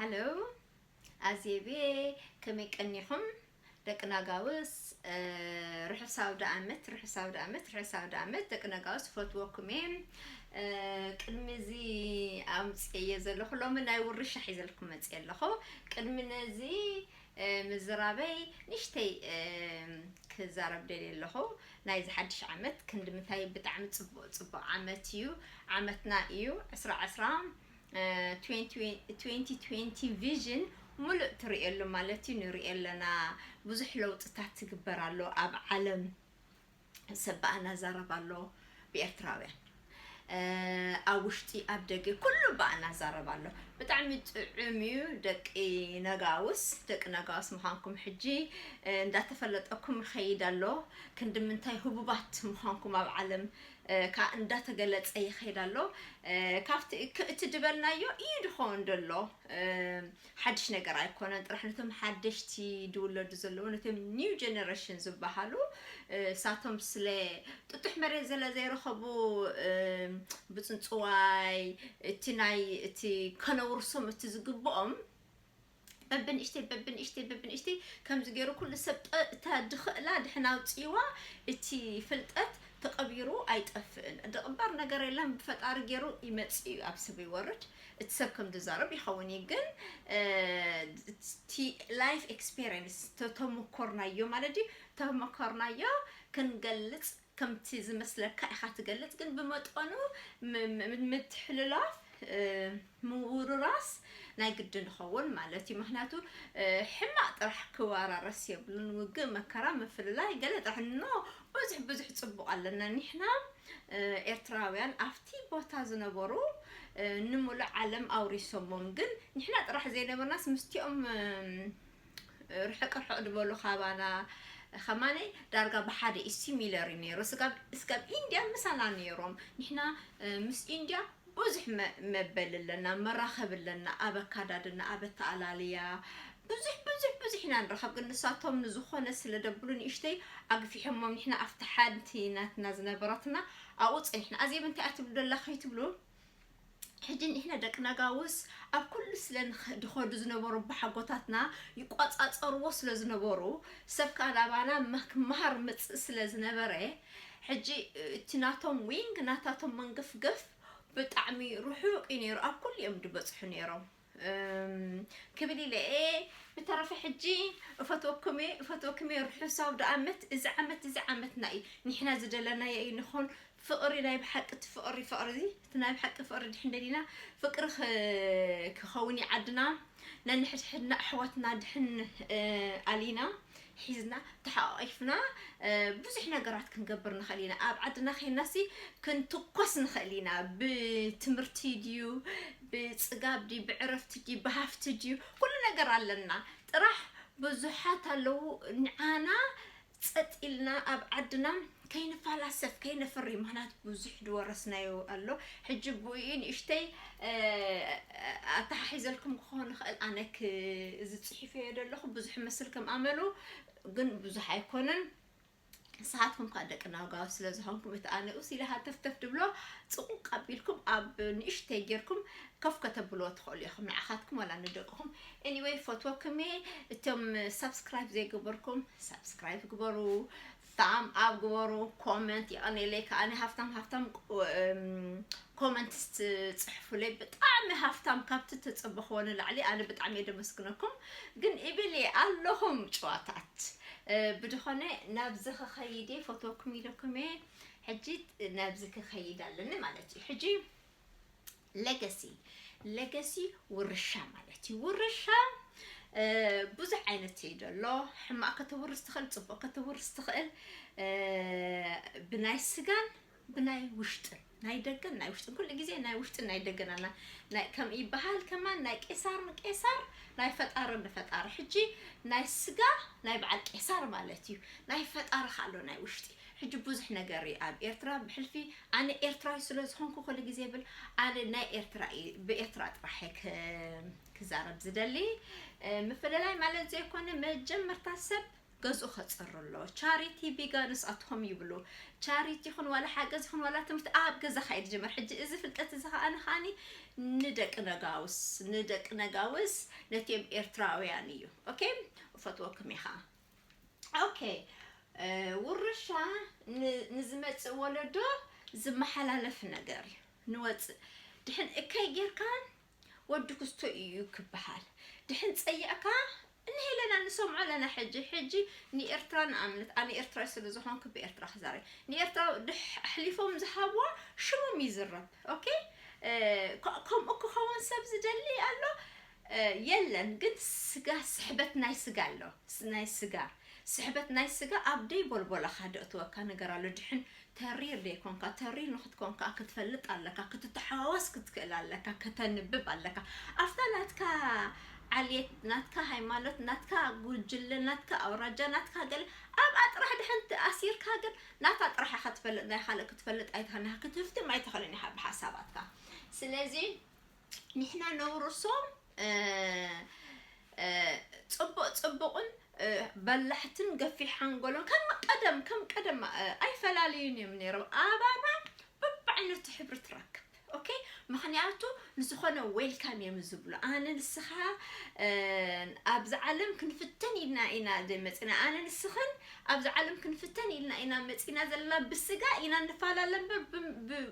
ሃሎ ኣዜቤ፣ ከመይ ቀኒኹም ደቂ ናጋውስ? ርሑስ ኣውደ ኣመት፣ ርሑስ ኣውደ ኣመት፣ ርሑስ ኣውደ ኣመት ደቂ ናጋውስ። ፈትወኩም እየ። ቅድሚ እዚ ኣምፅየ ዘለኹ ሎሚ ናይ ውርሻ ሒዘልኩም መፅየ ኣለኹ። ቅድሚ ነዚ ምዝራበይ ንእሽተይ ክዛረብ ደልየ ኣለኹ። ናይዚ ሓድሽ ዓመት ክንዲ ምንታይ ብጣዕሚ ፅቡቕ ፅቡቕ ዓመት እዩ። ዓመትና እዩ ዕስራ ዕስራ፣ twenty twenty vision ሙሉእ ትርእየሉ ማለት እዩ። ንርኢ ኣለና፣ ብዙሕ ለውጥታት ትግበር ኣሎ ኣብ ዓለም። ሰብ ብኣና ዛረብ ኣሎ ብኤርትራውያን፣ ኣብ ውሽጢ ኣብ ደገ ኩሉ ብኣና ዛረብ ኣሎ። ብጣዕሚ ጥዑም እዩ። ደቂ ነጋውስ፣ ደቂ ነጋውስ ምዃንኩም ሕጂ እንዳተፈለጠኩም ይኸይድ ኣሎ። ክንዲ ምንታይ ህቡባት ምዃንኩም ኣብ ዓለም ከዓ እንዳተገለጸ ይኸይድ ኣሎ። ካብቲ እቲ ድበልናዮ እዩ ድኸውን ደሎ። ሓድሽ ነገር ኣይኮነን። ጥራሕ ነቶም ሓደሽቲ ድውለዱ ዘለዉ፣ ነቶም new generation ዝበሃሉ፣ ሳቶም ስለ ጥጡሕ መሬት ዘለ ዘይረኸቡ፣ ብጽንጽዋይ እቲ ናይ እቲ ከነውርሶም እቲ ዝግብኦም በብንእሽተይ በብንእሽተይ በብንእሽተይ ከምዚ ገይሩ ኩሉ ሰብ ጠ- እታ ድኽእላ ድሕን ኣውፅእዋ። እቲ ፍልጠት ተቐቢሩ ኣይጠፍእን። ድቕበር ነገር የለን። ብፈጣሪ ገይሩ ይመፅእ እዩ፣ ኣብ ሰብ ይወርድ። እቲ ሰብ ከም ዝዛረብ ይኸውን እዩ። ግን እቲ life experience ተተሞኮርናዮ ማለት እዩ። ተሞኮርናዮ ክንገልፅ ከምቲ ዝመስለካ ኢኻ ትገልጽ። ግን ብመጠኑ ምትሕልላፍ፣ ምውርራስ ናይ ግድን ይኸውን ማለት እዩ። ምክንያቱ ሕማቕ ጥራሕ ክወራረስ የብሉን። ውግእ፣ መከራ፣ ምፍልላይ ገለ ጥራሕ ኖ፣ ብዙሕ ብዙሕ ጽቡቕ ኣለና። ኒሕና ኤርትራውያን ኣብቲ ቦታ ዝነበሩ ንሙሉእ ዓለም ኣውሪሶሞም። ግን ኒሕና ጥራሕ ዘይነበርናስ ምስቲኦም ርሕቅ ርሕቅ ዝበሉ ካባና ከማነ ዳርጋ ብሓደ እዩ similar እዩ ነይሩ። ስጋብ ስጋብ ኢንድያ ምሳና ነይሮም። ንሕና ምስ ኢንድያ ብዙሕ መበል ኣለና፣ መራኸብ ኣለና፣ ኣብ ኣካዳድና፣ ኣብ ኣተኣላልያ ብዙሕ ብዙሕ ብዙሕ ኢና ንረኸብ። ግን ንሳቶም ንዝኾነ ስለ ደብሉ ንእሽተይ ኣግፊሖሞም፣ ንሕና ኣብቲ ሓንቲ ናትና ዝነበረትና ኣብኡ ጸኒሕና። ኣዜብ እንታይ እያ ትብሉ ደላ ከይትብሉ፣ ሕጂ ንሕና ደቂ ነጋውስ ኣብ ኩሉ ስለ ድኸዱ ዝነበሩ ኣቦሓጎታትና ይቋጻጸርዎ ስለ ዝነበሩ፣ ሰብ ከኣ ናባና ክመሃር ምጽእ ስለ ዝነበረ፣ ሕጂ እቲ ናቶም wing፣ ናታቶም መንገፍገፍ ብጣዕሚ ርሑቕ እዩ ነይሩ። ኣብ ኩሉ እዮም ዝበጽሑ ነይሮም ክብል ኢለ እየ። ብተረፈ ሕጂ እፈትወኩም እየ፣ እፈትወኩም እየ። ርሑስ ኣውደ ኣመት። እዚ ዓመት እዚ ዓመትና እዩ። ንሕና ዝደለናዮ እዩ ንኾን። ፍቕሪ ናይ ብሓቂ፣ እቲ ፍቕሪ፣ ፍቕሪ እዚ፣ እቲ ናይ ብሓቂ ፍቕሪ ድሕን ደሊና፣ ፍቕሪ ክኸውን እዩ ዓድና። ነንሕድሕድና ኣሕዋትና ድሕን ኣሊና ሒዝና ተሓቋቒፍና ብዙሕ ነገራት ክንገብር ንኽእል ኢና። ኣብ ዓድና ኸይናሲ ክንትኮስ ንኽእል ኢና። ብትምህርቲ ድዩ፣ ብጽጋብ ድዩ፣ ብዕረፍቲ ድዩ፣ ብሃፍቲ ድዩ፣ ኩሉ ነገር ኣለና። ጥራሕ ብዙሓት ኣለዉ ንዓና ጸጥ ኢልና ኣብ ዓድና ከይንፋላሰፍ ከይነፍሪ። ምክንያቱ ብዙሕ ድወረስናዮ ኣሎ። ሕጂ ብኡ ንእሽተይ ኣተሓሒዘልኩም ክኾን ይኽእል። ኣነ እዚ ጽሒፈዮ ዘለኹ ብዙሕ መስል ከም ኣመሉ ግን ብዙሕ ኣይኮነን። ንስኻትኩም ከኣ ደቂ ናጋው ስለ ዝኾንኩም እቲ ኣነ ኡስ ኢለ ሃተፍተፍ ድብሎ ጽቑቕ ኣቢልኩም ኣብ ንእሽተይ ጌርኩም ከፍ ከተብልዎ ትኽእሉ ኢኹም፣ ንዓኻትኩም ዋላ ንደቅኹም። Anyway ፈትወኩም እየ። እቶም subscribe ዘይገበርኩም subscribe ግበሩ፣ thumb up ግበሩ፣ comment የቐኔለይ ከኣ ሃፍታም ሃፍታም comments ትጽሕፉለይ ብጣዕሚ ሃፍታም ካብቲ ተጸበኽዎ ንላዕሊ ኣነ ብጣዕሚ እየ ደመስግነኩም። ግን ኢብል እየ ኣለኹም ጨዋታት ብድኾነ ናብዚ ክኸይድ እየ። ፈትወኩም ኢለኩም እየ። ሕጂ ናብዚ ክኸይድ ኣለኒ ማለት እዩ። ሕጂ legacy፣ legacy ውርሻ ማለት እዩ። ውርሻ ብዙሕ ዓይነት እዩ ዘሎ። ሕማቕ ከተውርስ ትኽእል፣ ጽቡቕ ከተውርስ ትኽእል። ብናይ ስጋን ብናይ ውሽጥን፣ ናይ ደገን ናይ ውሽጥን፣ ኩሉ ግዜ ናይ ውሽጥን ናይ ደገን ኣና። ከም ይበሃል ከማን ናይ ቄሳር ንቄሳር፣ ናይ ፈጣሪ ንፈጣሪ። ሕጂ ናይ ስጋ ናይ በዓል ቄሳር ማለት እዩ። ናይ ፈጣሪ ከ ኣሎ ናይ ውሽጢ። ሕጂ ብዙሕ ነገር እዩ ኣብ ኤርትራ ብሕልፊ። ኣነ ኤርትራዊ ስለ ዝኾንኩ ኩሉ ግዜ ብል ኣነ ናይ ኤርትራ እዩ፣ ብኤርትራ ጥራሕ እየ ክዛረብ ዝደሊ። ምፍልላይ ማለት ዘይኮነ መጀመርታ ሰብ ገዝኡ ከፅሪ ኣሎ። ቻሪቲ ቢጋ ንስኣትኹም ይብሉ። ቻሪቲ ይኹን ዋላ ሓገዝ ይኹን ዋላ ትምህርቲ ኣብ ገዛኻ እዩ ዝጅመር። ሕጂ እዚ ፍልጠት እዚ ከኣ ንኻኒ ንደቂ ነጋውስ ንደቂ ነጋውስ ነቲኦም ኤርትራውያን እዩ። ኦኬ፣ እፈትወኩም ኢኻ። ኦኬ፣ ውርሻ ንዝመፅእ ወለዶ ዝመሓላለፍ ነገር እዩ። ንወፅእ ድሕን እከይ ጌርካ ወዲ ክስቶ እዩ ክበሃል። ድሕን ፀይዕካ እንሄለና ንሰምዖ ኣለና። ሕጂ ሕጂ ንኤርትራ ንኣምነት ኣነ ኤርትራዊ ስለ ዝኾንኩ ብኤርትራ ክዛረብ ንኤርትራ ኣሕሊፎም ዝሃብዋ ሽሞም ይዝረብ። ኦኬ፣ ከምኡ ክኸውን ሰብ ዝደሊ ኣሎ የለን። ግን ስጋ ስሕበት ናይ ስጋ ኣሎ ናይ ስጋ ስሕበት ናይ ስጋ ኣብ ደይ ቦልቦላኻ ደእትወካ ነገር ኣሎ። ድሕን ተሪር ደይ ኮንካ ተሪር ንክትኮን ከዓ ክትፈልጥ ኣለካ፣ ክትተሓዋወስ ክትክእል ኣለካ፣ ከተንብብ ኣለካ። ኣብታ ናትካ ዓልየት ናትካ ሃይማኖት ናትካ ጉጅለ ናትካ ኣውራጃ ናትካ ገለ ኣብኣ ጥራሕ ድሕን ኣሲርካ ግን ናታ ጥራሕ ኢኻ ትፈልጥ ናይ ካልእ ክትፈልጥ ኣይትኽእልን ክትህፍትም ኣይትኽእልን ኢኻ ብሓሳባትካ። ስለዚ ንሕና ነውርሶም ጽቡቕ ጽቡቕን በላሕትን ገፊሕ ሓንጎሎን ከም ቀደም ከም ቀደም ኣይፈላለዩን እዮም ነይሮም። ኣባና በብዓይነቱ ሕብሪ ትረክብ። ኦኬ፣ ምክንያቱ ንዝኾነ ዌልካም እዮም ዝብሉ። ኣነ ንስኻ ኣብዚ ዓለም ክንፍተን ኢልና ኢና መፅና። ኣነ ንስኽን ኣብዚ ዓለም ክንፍተን ኢልና ኢና መፂና ዘለና። ብስጋ ኢና ንፈላለ እምበር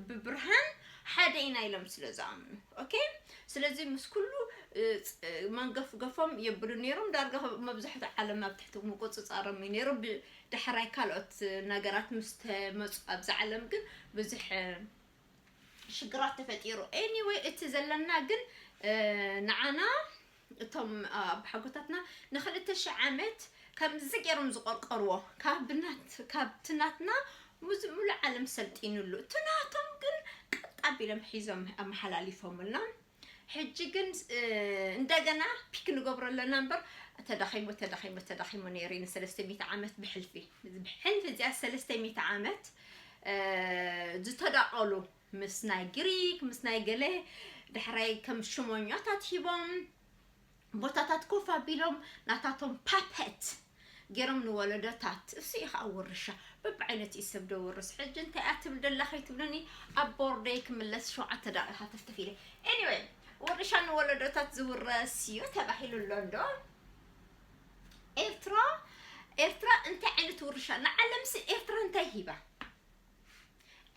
ብብርሃን ሓደ ኢና ኢሎም ስለ ዝኣምኑ። ኦኬ፣ ስለዚ ምስ ኩሉ መንገፍገፎም የብሉ ነይሮም። ዳርጋ መብዛሕቱ ዓለም ኣብ ትሕቲ ምቁፅፃሮም እዩ ነይሩ። ዳሕራይ ካልኦት ነገራት ምስ ተመፁ ኣብዚ ዓለም ግን ብዙሕ ሽግራት ተፈጢሩ። ኤኒወይ እቲ ዘለና ግን ንዓና እቶም ኣቦሓጎታትና ንክልተ ሽሕ ዓመት ከምዚ ገይሮም ዝቆርቆርዎ ካብናት ካብቲ ናትና ሙሉእ ዓለም ሰልጢኑሉ እቲ ናቶም ግን ቀጥ ኣቢሎም ሒዞም ኣመሓላሊፎምልና። ሕጂ ግን እንደገና ፒክ ንገብሮ ኣለና እምበር ተዳኺሙ ተዳኺሙ ተዳኺሙ ነይሩ ንሰለስተ ሚእቲ ዓመት ብሕልፊ ብሕልፊ እዚኣ ሰለስተ ሚእቲ ዓመት ዝተዳቐሉ ምስ ናይ ግሪክ ምስ ናይ ገለ ዳሕራይ ከም ሽሞኛታት ሂቦም ቦታታት ኮፍ ኣቢሎም ናታቶም ፓፐት ገይሮም ንወለዶታት እሱ እዩ ከዓ ውርሻ በብዓይነት እዩ ሰብ ደውርስ ሕጂ እንታይ እያ ትብል ደላ ከይትብለኒ ኣብ ቦርደይ ክምለስ ሸውዓተ ደቂቃ ተፍተፍ ኢለ anyway ውርሻ ንወለዶታት ዝውረስ እዩ ተባሂሉ ኣሎ እንዶ ኤርትራ ኤርትራ እንታይ ዓይነት ውርሻ ንዓለምሲ ኤርትራ እንታይ ሂባ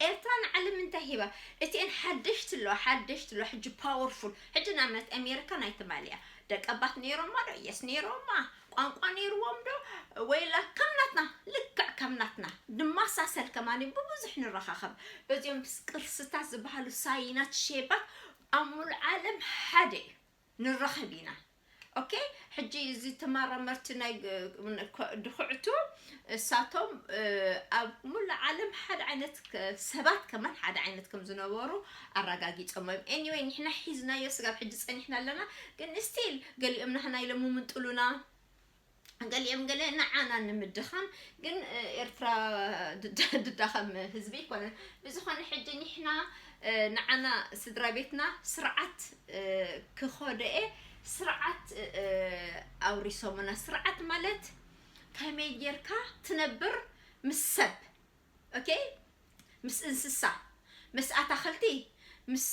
ኤርትራ ንዓለም እንታይ ሂባ እቲኤን ሓደሽቲ ኣለዋ ሓደሽቲ ኣለዋ ሕጂ powerful ሕጂ ንኣብነት ኣሜሪካ ናይ ትማሊ እያ ደቀባት ነይሮማ ዶ yes ነይሮማ ቋንቋ ነይርዎም ዶ ወይላ ከም ናትና ልክዕ ከም ናትና ንመሳሰል ከማኒ ብብዙሕ ንረኻኸብ በዚኦም ቅርስታት ዝበሃሉ ሳይናት ሼባት ኣብ ሙሉእ ዓለም ሓደ እዩ ንረኸብ ኢና ኦኬ ሕጂ እዚ ተመራመርቲ ናይ ድኹዕቱ እሳቶም ኣብ ሙሉ ዓለም ሓደ ዓይነት ሰባት ከማን ሓደ ዓይነት ከም ዝነበሩ ኣረጋጊጾም እዮም anyway ንሕና ሒዝናዮ ስጋብ ሕጂ ጸኒሕና ኣለና ግን still ገሊኦም ናህና ኢሎም ምምንጥሉና ገሊኦም ገለ ንዓና ንምድኻም ግን ኤርትራ ድዳኸም ህዝቢ ኣይኮነን ብዝኾነ ሕጂ ንሕና ንዓና ስድራ ቤትና ስርዓት ክኸደኤ ስርዓት ኣውሪሶምና ስርዓት ማለት ከመይ ጌርካ ትነብር ምስ ሰብ okay ምስ እንስሳ ምስ ኣታኽልቲ ምስ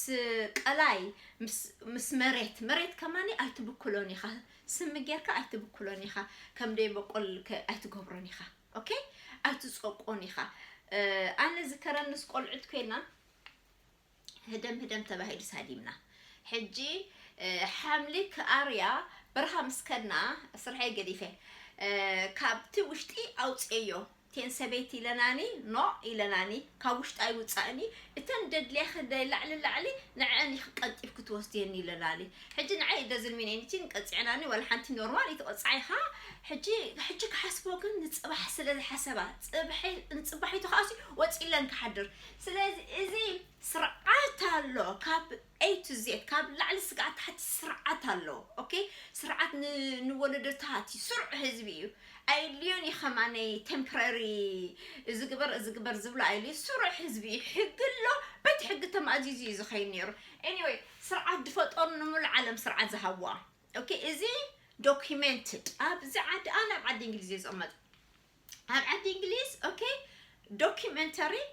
ቀላይ ምስ መሬት መሬት ከማኒ ኣይትብክሎን ኢኻ ስሚ ጌርካ ኣይትብክሎን ኢኻ ከም ደይበቁል ኣይትገብሮን ኢኻ okay ኣይትፀቆን ኢኻ ኣነ ዝከረንስ ቆልዑት ኮይና ህደም ህደም ተባሂሉ ሳዲምና ሕጂ ሓምሊ ክኣርያ በረኻ ምስ ከድና ስርሐይ ገዲፈ ካብቲ ውሽጢ ኣውፅኤዮ ቴን ሰበይቲ ኢለናኒ ኖ ኢለናኒ ካብ ውሽጢ ኣይውፃእኒ እተን ደድልያ ክደ ላዕሊ ላዕሊ ንዐን ይክቀልጢፍ ክትወስድየኒ ኢለናኒ ሕጂ ንዓይ ደዝን ሚኒኒቲን ቀፂዕናኒ ወላ ሓንቲ ኖርማል ይትቐፃ ኢኻ ሕጂ ሕጂ ክሓስቦ ግን ንፅባሕ ስለ ዝሓሰባ ፅባሒቱ ከኣሲ ወፂለን ክሓድር ስለዚ እዚ ስርዓት ኣሎ ካብ A to Z ካብ ላዕሊ ስግኣት ታሕቲ ስርዓት ኣሎ okay ስርዓት ንወለዶታት ስሩዕ ህዝቢ እዩ ኣይልዮን እዩ ከማነይ temporary እዚ ግበር እዚ ግበር ዝብሎ ኣይልዩ ስሩዕ ህዝቢ እዩ ሕጊ ኣሎ በቲ ሕጊ ተማእዚዙ እዩ ዝኸይድ ነይሩ anyway ስርዓት ዝፈጠሩ ንሙሉ ዓለም ስርዓት ዝሃብዋ okay እዚ Documented ኣብዚ ዓዲ ኣነ ኣብ ዓዲ እንግሊዝ እየ ዝቕመጥ ኣብ ዓዲ እንግሊዝ okay documentary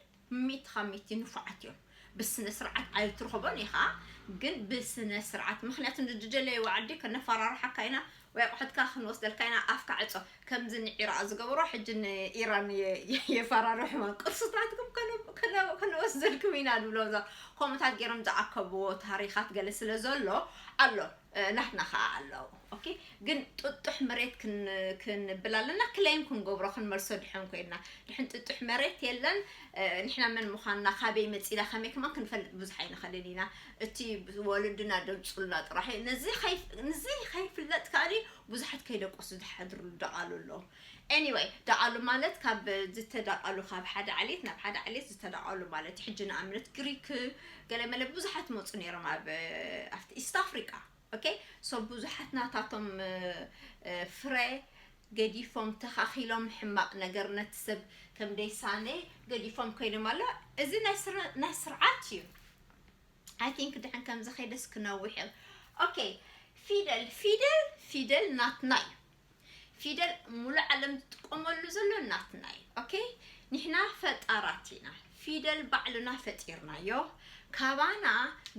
ሚእቲ ካብ ሚእቲ ንፉዓት እዮም ብስነ ስርዓት ኣይትረኽቦን ኢኻ ግን ብስነ ስርዓት ምክንያቱ ንድደለይዎ ዓዲ ከነፈራርሓካ ኢና ወይ ኣቑሑትካ ክንወስደልካ ኢና ኣፍካ ዕጾ ከምዚ ንዒራቕ ዝገበሮ ሕጂ ንኢራን የፈራርሕወን ቅርስታትኩም ከነወስደልኩም ኢና ዝብሎም ከምኡታት ገይሮም ዝኣከብዎ ታሪኻት ገለ ስለ ዘሎ ኣሎ ናትና ከዓ ኣለዉ okay ግን ጥጡሕ መሬት ክንብል ኣለና claim ክንገብሮ ክንመልሶ ድሕን ኮይና ድሕን ጥጡሕ መሬት የለን ንሕና መን ምዃንና ካበይ መፂና ከመይ ከማን ክንፈልጥ ብዙሕ ኣይንኽእልን ኢና እቲ ወለድና ደምፁልና ጥራሕ እዩ ነዚ ከይፍለጥ ከኣኒ ብዙሓት ከይደቆሱ ዝሓድርሉ ደቓሉ ኣለዉ anyway ደቓሉ ማለት ካብ ዝተዳቐሉ ካብ ሓደ ዓሌት ናብ ሓደ ዓሌት ዝተዳቐሉ ማለት እዩ ሕጂ ንኣብነት ግሪክ ገለ መለ ብዙሓት መፁ ነይሮም ኣብ ኣብቲ ኢስት ኣፍሪቃ okay so ብዙሓት ናታቶም ፍረ ገዲፎም ተኻኺሎም ሕማቕ ነገር ነቲ ሰብ ከም ደይሳነ ገዲፎም ኮይኖም ኣሎ እዚ ናይ ስርዓት እዩ I think ድሕን ከምዚ ከይደስ ክነውሕ እዮም okay ፊደል ፊደል ፊደል ናትና እዩ ፊደል ሙሉ ዓለም ዝጥቀመሉ ዘሎ ናትና እዩ okay ንሕና ፈጣራት ኢና ፊደል ባዕልና ፈጢርናዮ ካባና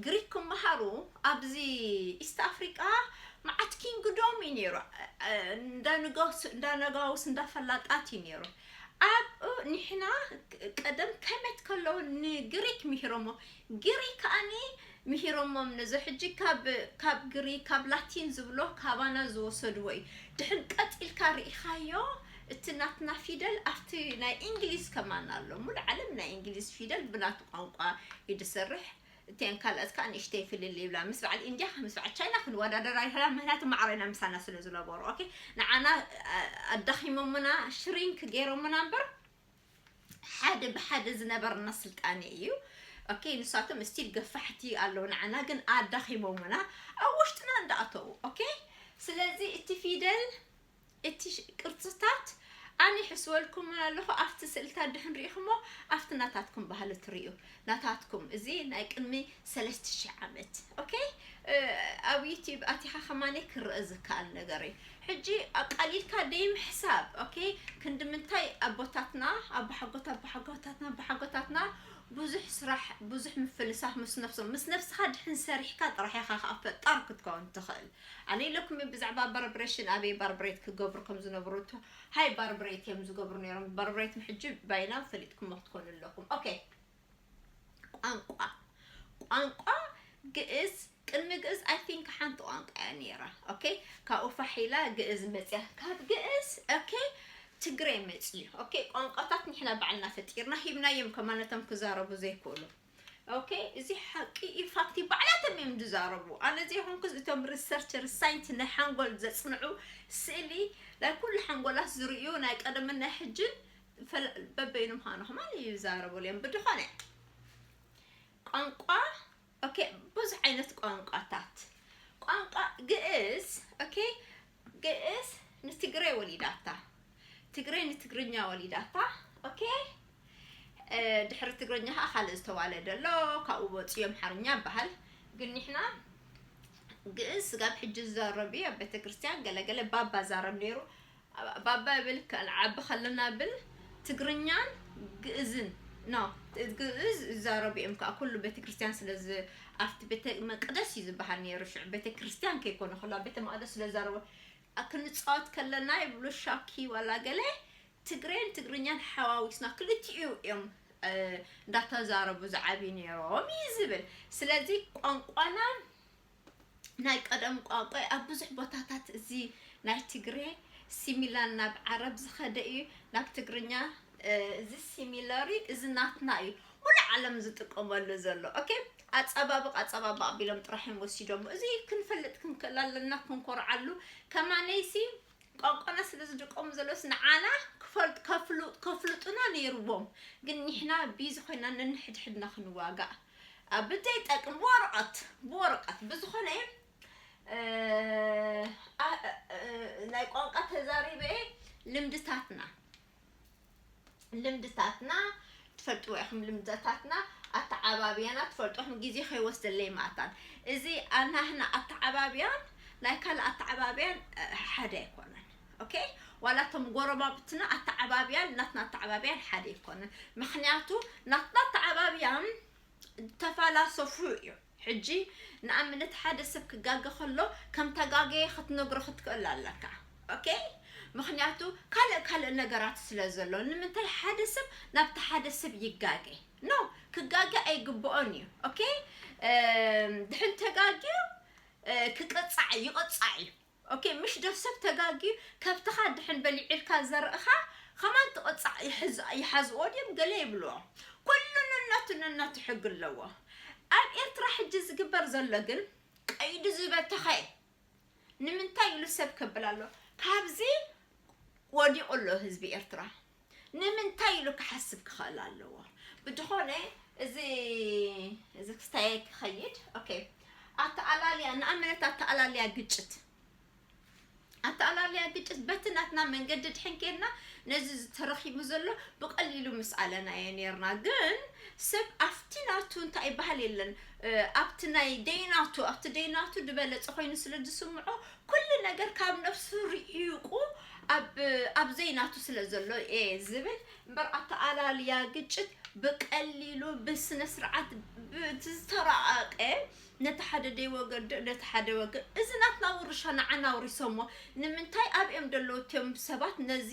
ግሪክ ክመሃሩ ኣብዚ ኢስት ኣፍሪቃ መዓት ኪንግዶም እዩ ነይሩ እንዳነጋውስ እንዳፈላጣት እዩ ነይሩ ኣብኡ ንሕና ቀደም ከመት ከለዉ ንግሪክ ምሂሮሞ ግሪክ ከኣኒ ምሂሮሞም ነዚ ሕጂ ካብ ካብ ግሪክ ካብ ላቲን ዝብሎ ካባና ዝወሰድዎ እዩ ድሕን ቀጢልካ ርኢኻዮ እቲ ናትና ፊደል ኣብቲ ናይ እንግሊዝ ከማን ኣሎ ሙሉ ዓለም ናይ እንግሊዝ ፊደል ብናቱ ቋንቋ እዩ ዝሰርሕ እተን ካልኦት ከዓ ንእሽተይ ፍልል ይብላ ምስ በዓል ኢንድያ ምስ በዓል ቻይና ክንወዳደር ኣይክእላ ምክንያቱ ማዕረ ኢና ምሳና ስለ ዝነበሩ okay ንዓና ኣዳኺሞምና ሽሪንክ ገይሮምና እምበር ሓደ ብሓደ ዝነበርና ስልጣነ እዩ okay ንሳቶም ስቲል ገፋሕቲ ኣለዉ ንዓና ግን ኣዳኺሞምና ኣብ ውሽጥና እንዳኣተዉ okay ስለዚ እቲ ፊደል እቲ ቅርፅታት ኣነ ይሕስበልኩምን ኣለኹ ኣብቲ ስእልታት ድሕን ሪኢኹሞ ኣብቲ ናታትኩም ባህሊ ትርእዩ ናታትኩም እዚ ናይ ቅድሚ ሰለስተ ሽሕ ዓመት okay ኣብ ዩቲዩብ ኣቲኻ ከማነ ክረአ ዝከኣል ነገር እዩ ሕጂ ኣቃሊልካ ደይምሕሳብ okay ክንዲ ምንታይ ኣቦታትና ኣቦሓጎት ኣቦሓጎታትና ኣቦሓጎታትና ብዙሕ ስራሕ ብዙሕ ምፍልሳፍ ምስ ነብሶም ምስ ነብስኻ ድሕን ሰሪሕካ ጥራሕ ኢኻ ከዓ ፈጣር ክትከውን ትኽእል ኣነ ኢለኩም ብዛዕባ ባርብሬሽን ኣበይ ባርብሬት ክገብሩ ከም ዝነብሩ ሃይ ባርብሬት እዮም ዝገብሩ ነይሮም ባርብሬት ሕጂ ባይና ፈሊጥኩም ክትኮኑ ኣለኩም okay ቋንቋ ቋንቋ ግእዝ ቅድሚ ግእዝ I think ሓንቲ ቋንቋ እያ ነይራ okay ካብኡ ፋሕ ኢላ ግእዝ መፅያ ካብ ግእዝ okay ትግረ መፅዩ okay ቋንቋታት ንሕና ባዕልና ፈጢርና ሂብናዮም ከማነቶም ክዛረቡ ዘይክእሉ okay እዚ ሓቂ እዩ ፋክት እዩ ባዕላቶም እዮም ዝዛረቡ ኣነ ዘይኮንኩስ እቶም researcher science ናይ ሓንጎል ዘፅንዑ ስእሊ ናይ ኩሉ ሓንጎላት ዝርእዩ ናይ ቀደምን ናይ ሕጅን በበይኑ ምዃኑ ከማን ይዛረቡ እዮም ብድኾነ ቋንቋ okay ብዙሕ ዓይነት ቋንቋታት ቋንቋ ግእዝ okay ግእዝ ንትግረ ወሊዳታ ትግረ ንትግርኛ ወሊዳታ okay ድሕሪ ትግርኛ ከዓ ካልእ ዝተዋለደ ኣሎ ካብኡ ወፂኡ ኣምሓርኛ ይበሃል ግን ንሕና ግእዝ ስጋብ ሕጂ ዝዛረብ እዩ ኣብ ቤተክርስትያን ገለገለ ባባ ዛረብ ነይሩ ባባ ብል ዓቢ ከለና ብል ትግርኛን ግእዝን no ግእዝ ይዛረቡ እዮም ከዓ ኩሉ ቤተክርስትያን ስለዚ ኣብቲ ቤተ መቅደስ እዩ ዝበሃል ነይሩ ሽዑ ቤተክርስትያን ከይኮነ ከሎ ቤተ መቅደስ ስለዛረቡ ክንፃወት ከለና ይብሉ ሻኪ ዋላ ገለ ትግሬን ትግርኛን ሓዋዊስና ክልቲኡ እዮም እንዳተዛረቡ ዝዓብዩ ነይሮም እዩ ዝብል ስለዚ ቋንቋና ናይ ቀደም ቋንቋ ኣብ ብዙሕ ቦታታት እዚ ናይ ትግሬ ሲሚላር ናብ ዓረብ ዝኸደ እዩ ናብ ትግርኛ እዚ ሲሚላሪ እዚ ናትና እዩ ሙሉ ዓለም ዝጥቀመሉ ዘሎ okay ኣፀባብቕ ኣፀባብቕ ኣቢሎም ጥራሕ እዮም ወሲዶም እዚ ክንፈልጥ ክንክእል ኣለና ክንኮርዓሉ ከማነይሲ ቋንቋና ስለ ዝድቀሙ ዘለውስ ንዓና ክፈልጥ ከፍሉ ከፍልጡና ነይርዎም ግን ንሕና ቢዚ ኮይና ነንሕድሕድና ክንዋጋእ ኣብ ዘይጠቅም ብወረቐት ብወረቐት ብዝኾነ ናይ ቋንቋ ተዛሪበ ልምድታትና ልምድታትና ትፈልጥዎ ኢኹም ልምድታትና ኣተዓባብያና ትፈልጡ ኢኹም ግዜ ከይወስደለይ ማእታን እዚ ኣናህና ኣተዓባብያን ናይ ካልእ ኣተዓባብያን ሓደ ኣይኮነን። ኦኬ፣ ዋላ እቶም ጎረባብትና ኣተዓባብያን ናትና ኣተዓባብያን ሓደ ኣይኮነን። ምክንያቱ ናትና ኣተዓባብያን ተፋላሰፉ እዩ። ሕጂ ንኣብነት ሓደ ሰብ ክጋገ ከሎ ከም ተጋገየ ክትነግሮ ክትክእል ኣለካ። ኦኬ፣ ምክንያቱ ካልእ ካልእ ነገራት ስለ ዘሎ። ንምንታይ ሓደ ሰብ ናብቲ ሓደ ሰብ ይጋገ? ኖ፣ ክጋገ ኣይግብኦን እዩ። ኦኬ፣ ድሕን ተጋግዩ ክቅጻዕ ይቅጻዕ እዩ። ኦኬ፣ ምሽ ዶ ሰብ ተጋግዩ ከብትኻ ድሕን በሊዑ ኢልካ ዘርእኻ ከማን ትቕጻዕ ይሓዝዎ ድዮም ገለ ይብልዎ። ኩሉ ነናቱ ነናቱ ሕጊ ኣለዎ። ኣብ ኤርትራ ሕጂ ዝግበር ዘሎ ግን ቀይዱ ዝበተኸ ንምንታይ ኢሉ ሰብ ከብል ኣሎ። ካብዚ ወዲቑ ኣሎ ህዝቢ ኤርትራ። ንምንታይ ኢሉ ክሓስብ ክኽእል ኣለዎ። ብድኾነ እዚ እዚ ክስታይ ክኸይድ። ኦኬ፣ ኣተኣላልያ ንኣመነት ኣተኣላልያ ግጭት ኣተኣላልያ ግጭት በቲ ናትና መንገዲ ድሕን ኬድና ነዚ ዝተረኺቡ ዘሎ ብቐሊሉ ምስ ኣለናዮ ኔርና። ግን ሰብ ኣብቲ ናቱ እንታይ ይበሃል የለን ኣብቲ ናይ ደይናቱ ኣብቲ ደይናቱ ዝበለጸ ኮይኑ ስለ ዝስምዖ ኩሉ ነገር ካብ ነፍሱ ርሒቁ ኣብ ኣብ ዘይናቱ ስለ ዘሎ እየ ዝብል እምበር ኣተኣላልያ ግጭት ብቀሊሉ ብስነ ስርዓት ብዝተራቀቀ ነቲ ሓደ ደይ ወገን ነቲ ሓደ ወገን እዚ ናትና ውርሻ ንዓና ውሪሶሞ ንምንታይ ኣብኦም ደለዉ እቶም ሰባት ነዚ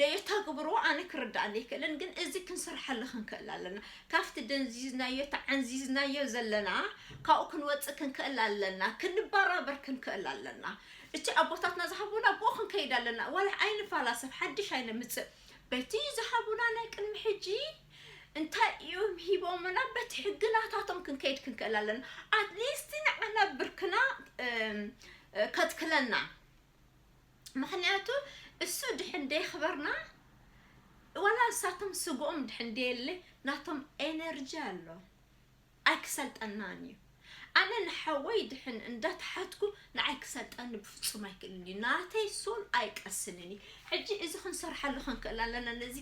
ደየተግብርዎ ኣነ ክርዳእኒ ኣይክእልን ግን እዚ ክንሰርሓሉ ክንክእል ኣለና ካብቲ ደንዚዝናዮ ተዓንዚዝናዮ ዘለና ካብኡ ክንወፅእ ክንክእል ኣለና ክንበራበር ክንክእል ኣለና እቲ ኣቦታትና ዝሃቡና ብኡ ክንከይድ ኣለና ዋላ ኣይንፋላሰፍ ሓድሽ ኣይነምፅእ በቲ ዝሃቡና ናይ ቅድሚ ሕጂ እንታይ እዮም ሂቦምና በቲ ሕግናታቶም ክንከይድ ክንክእል ኣለና ኣትሊስት ንዓና ብርክና ከትክለና ምክንያቱ እሱ ድሕን ደይክበርና ዋላ እሳቶም ስግኦም ድሕን ደየለ ናቶም ኤነርጂ ኣሎ ኣይክሰልጠናን እዩ ኣነ ንሓወይ ድሕን እንዳተሓትኩ ንዓይ ክሰልጠኒ ብፍፁም ኣይክእልን እዩ ናተይ ሶል ኣይቀስንን እዩ ሕጂ እዚ ክንሰርሓሉ ክንክእል ኣለና ነዚ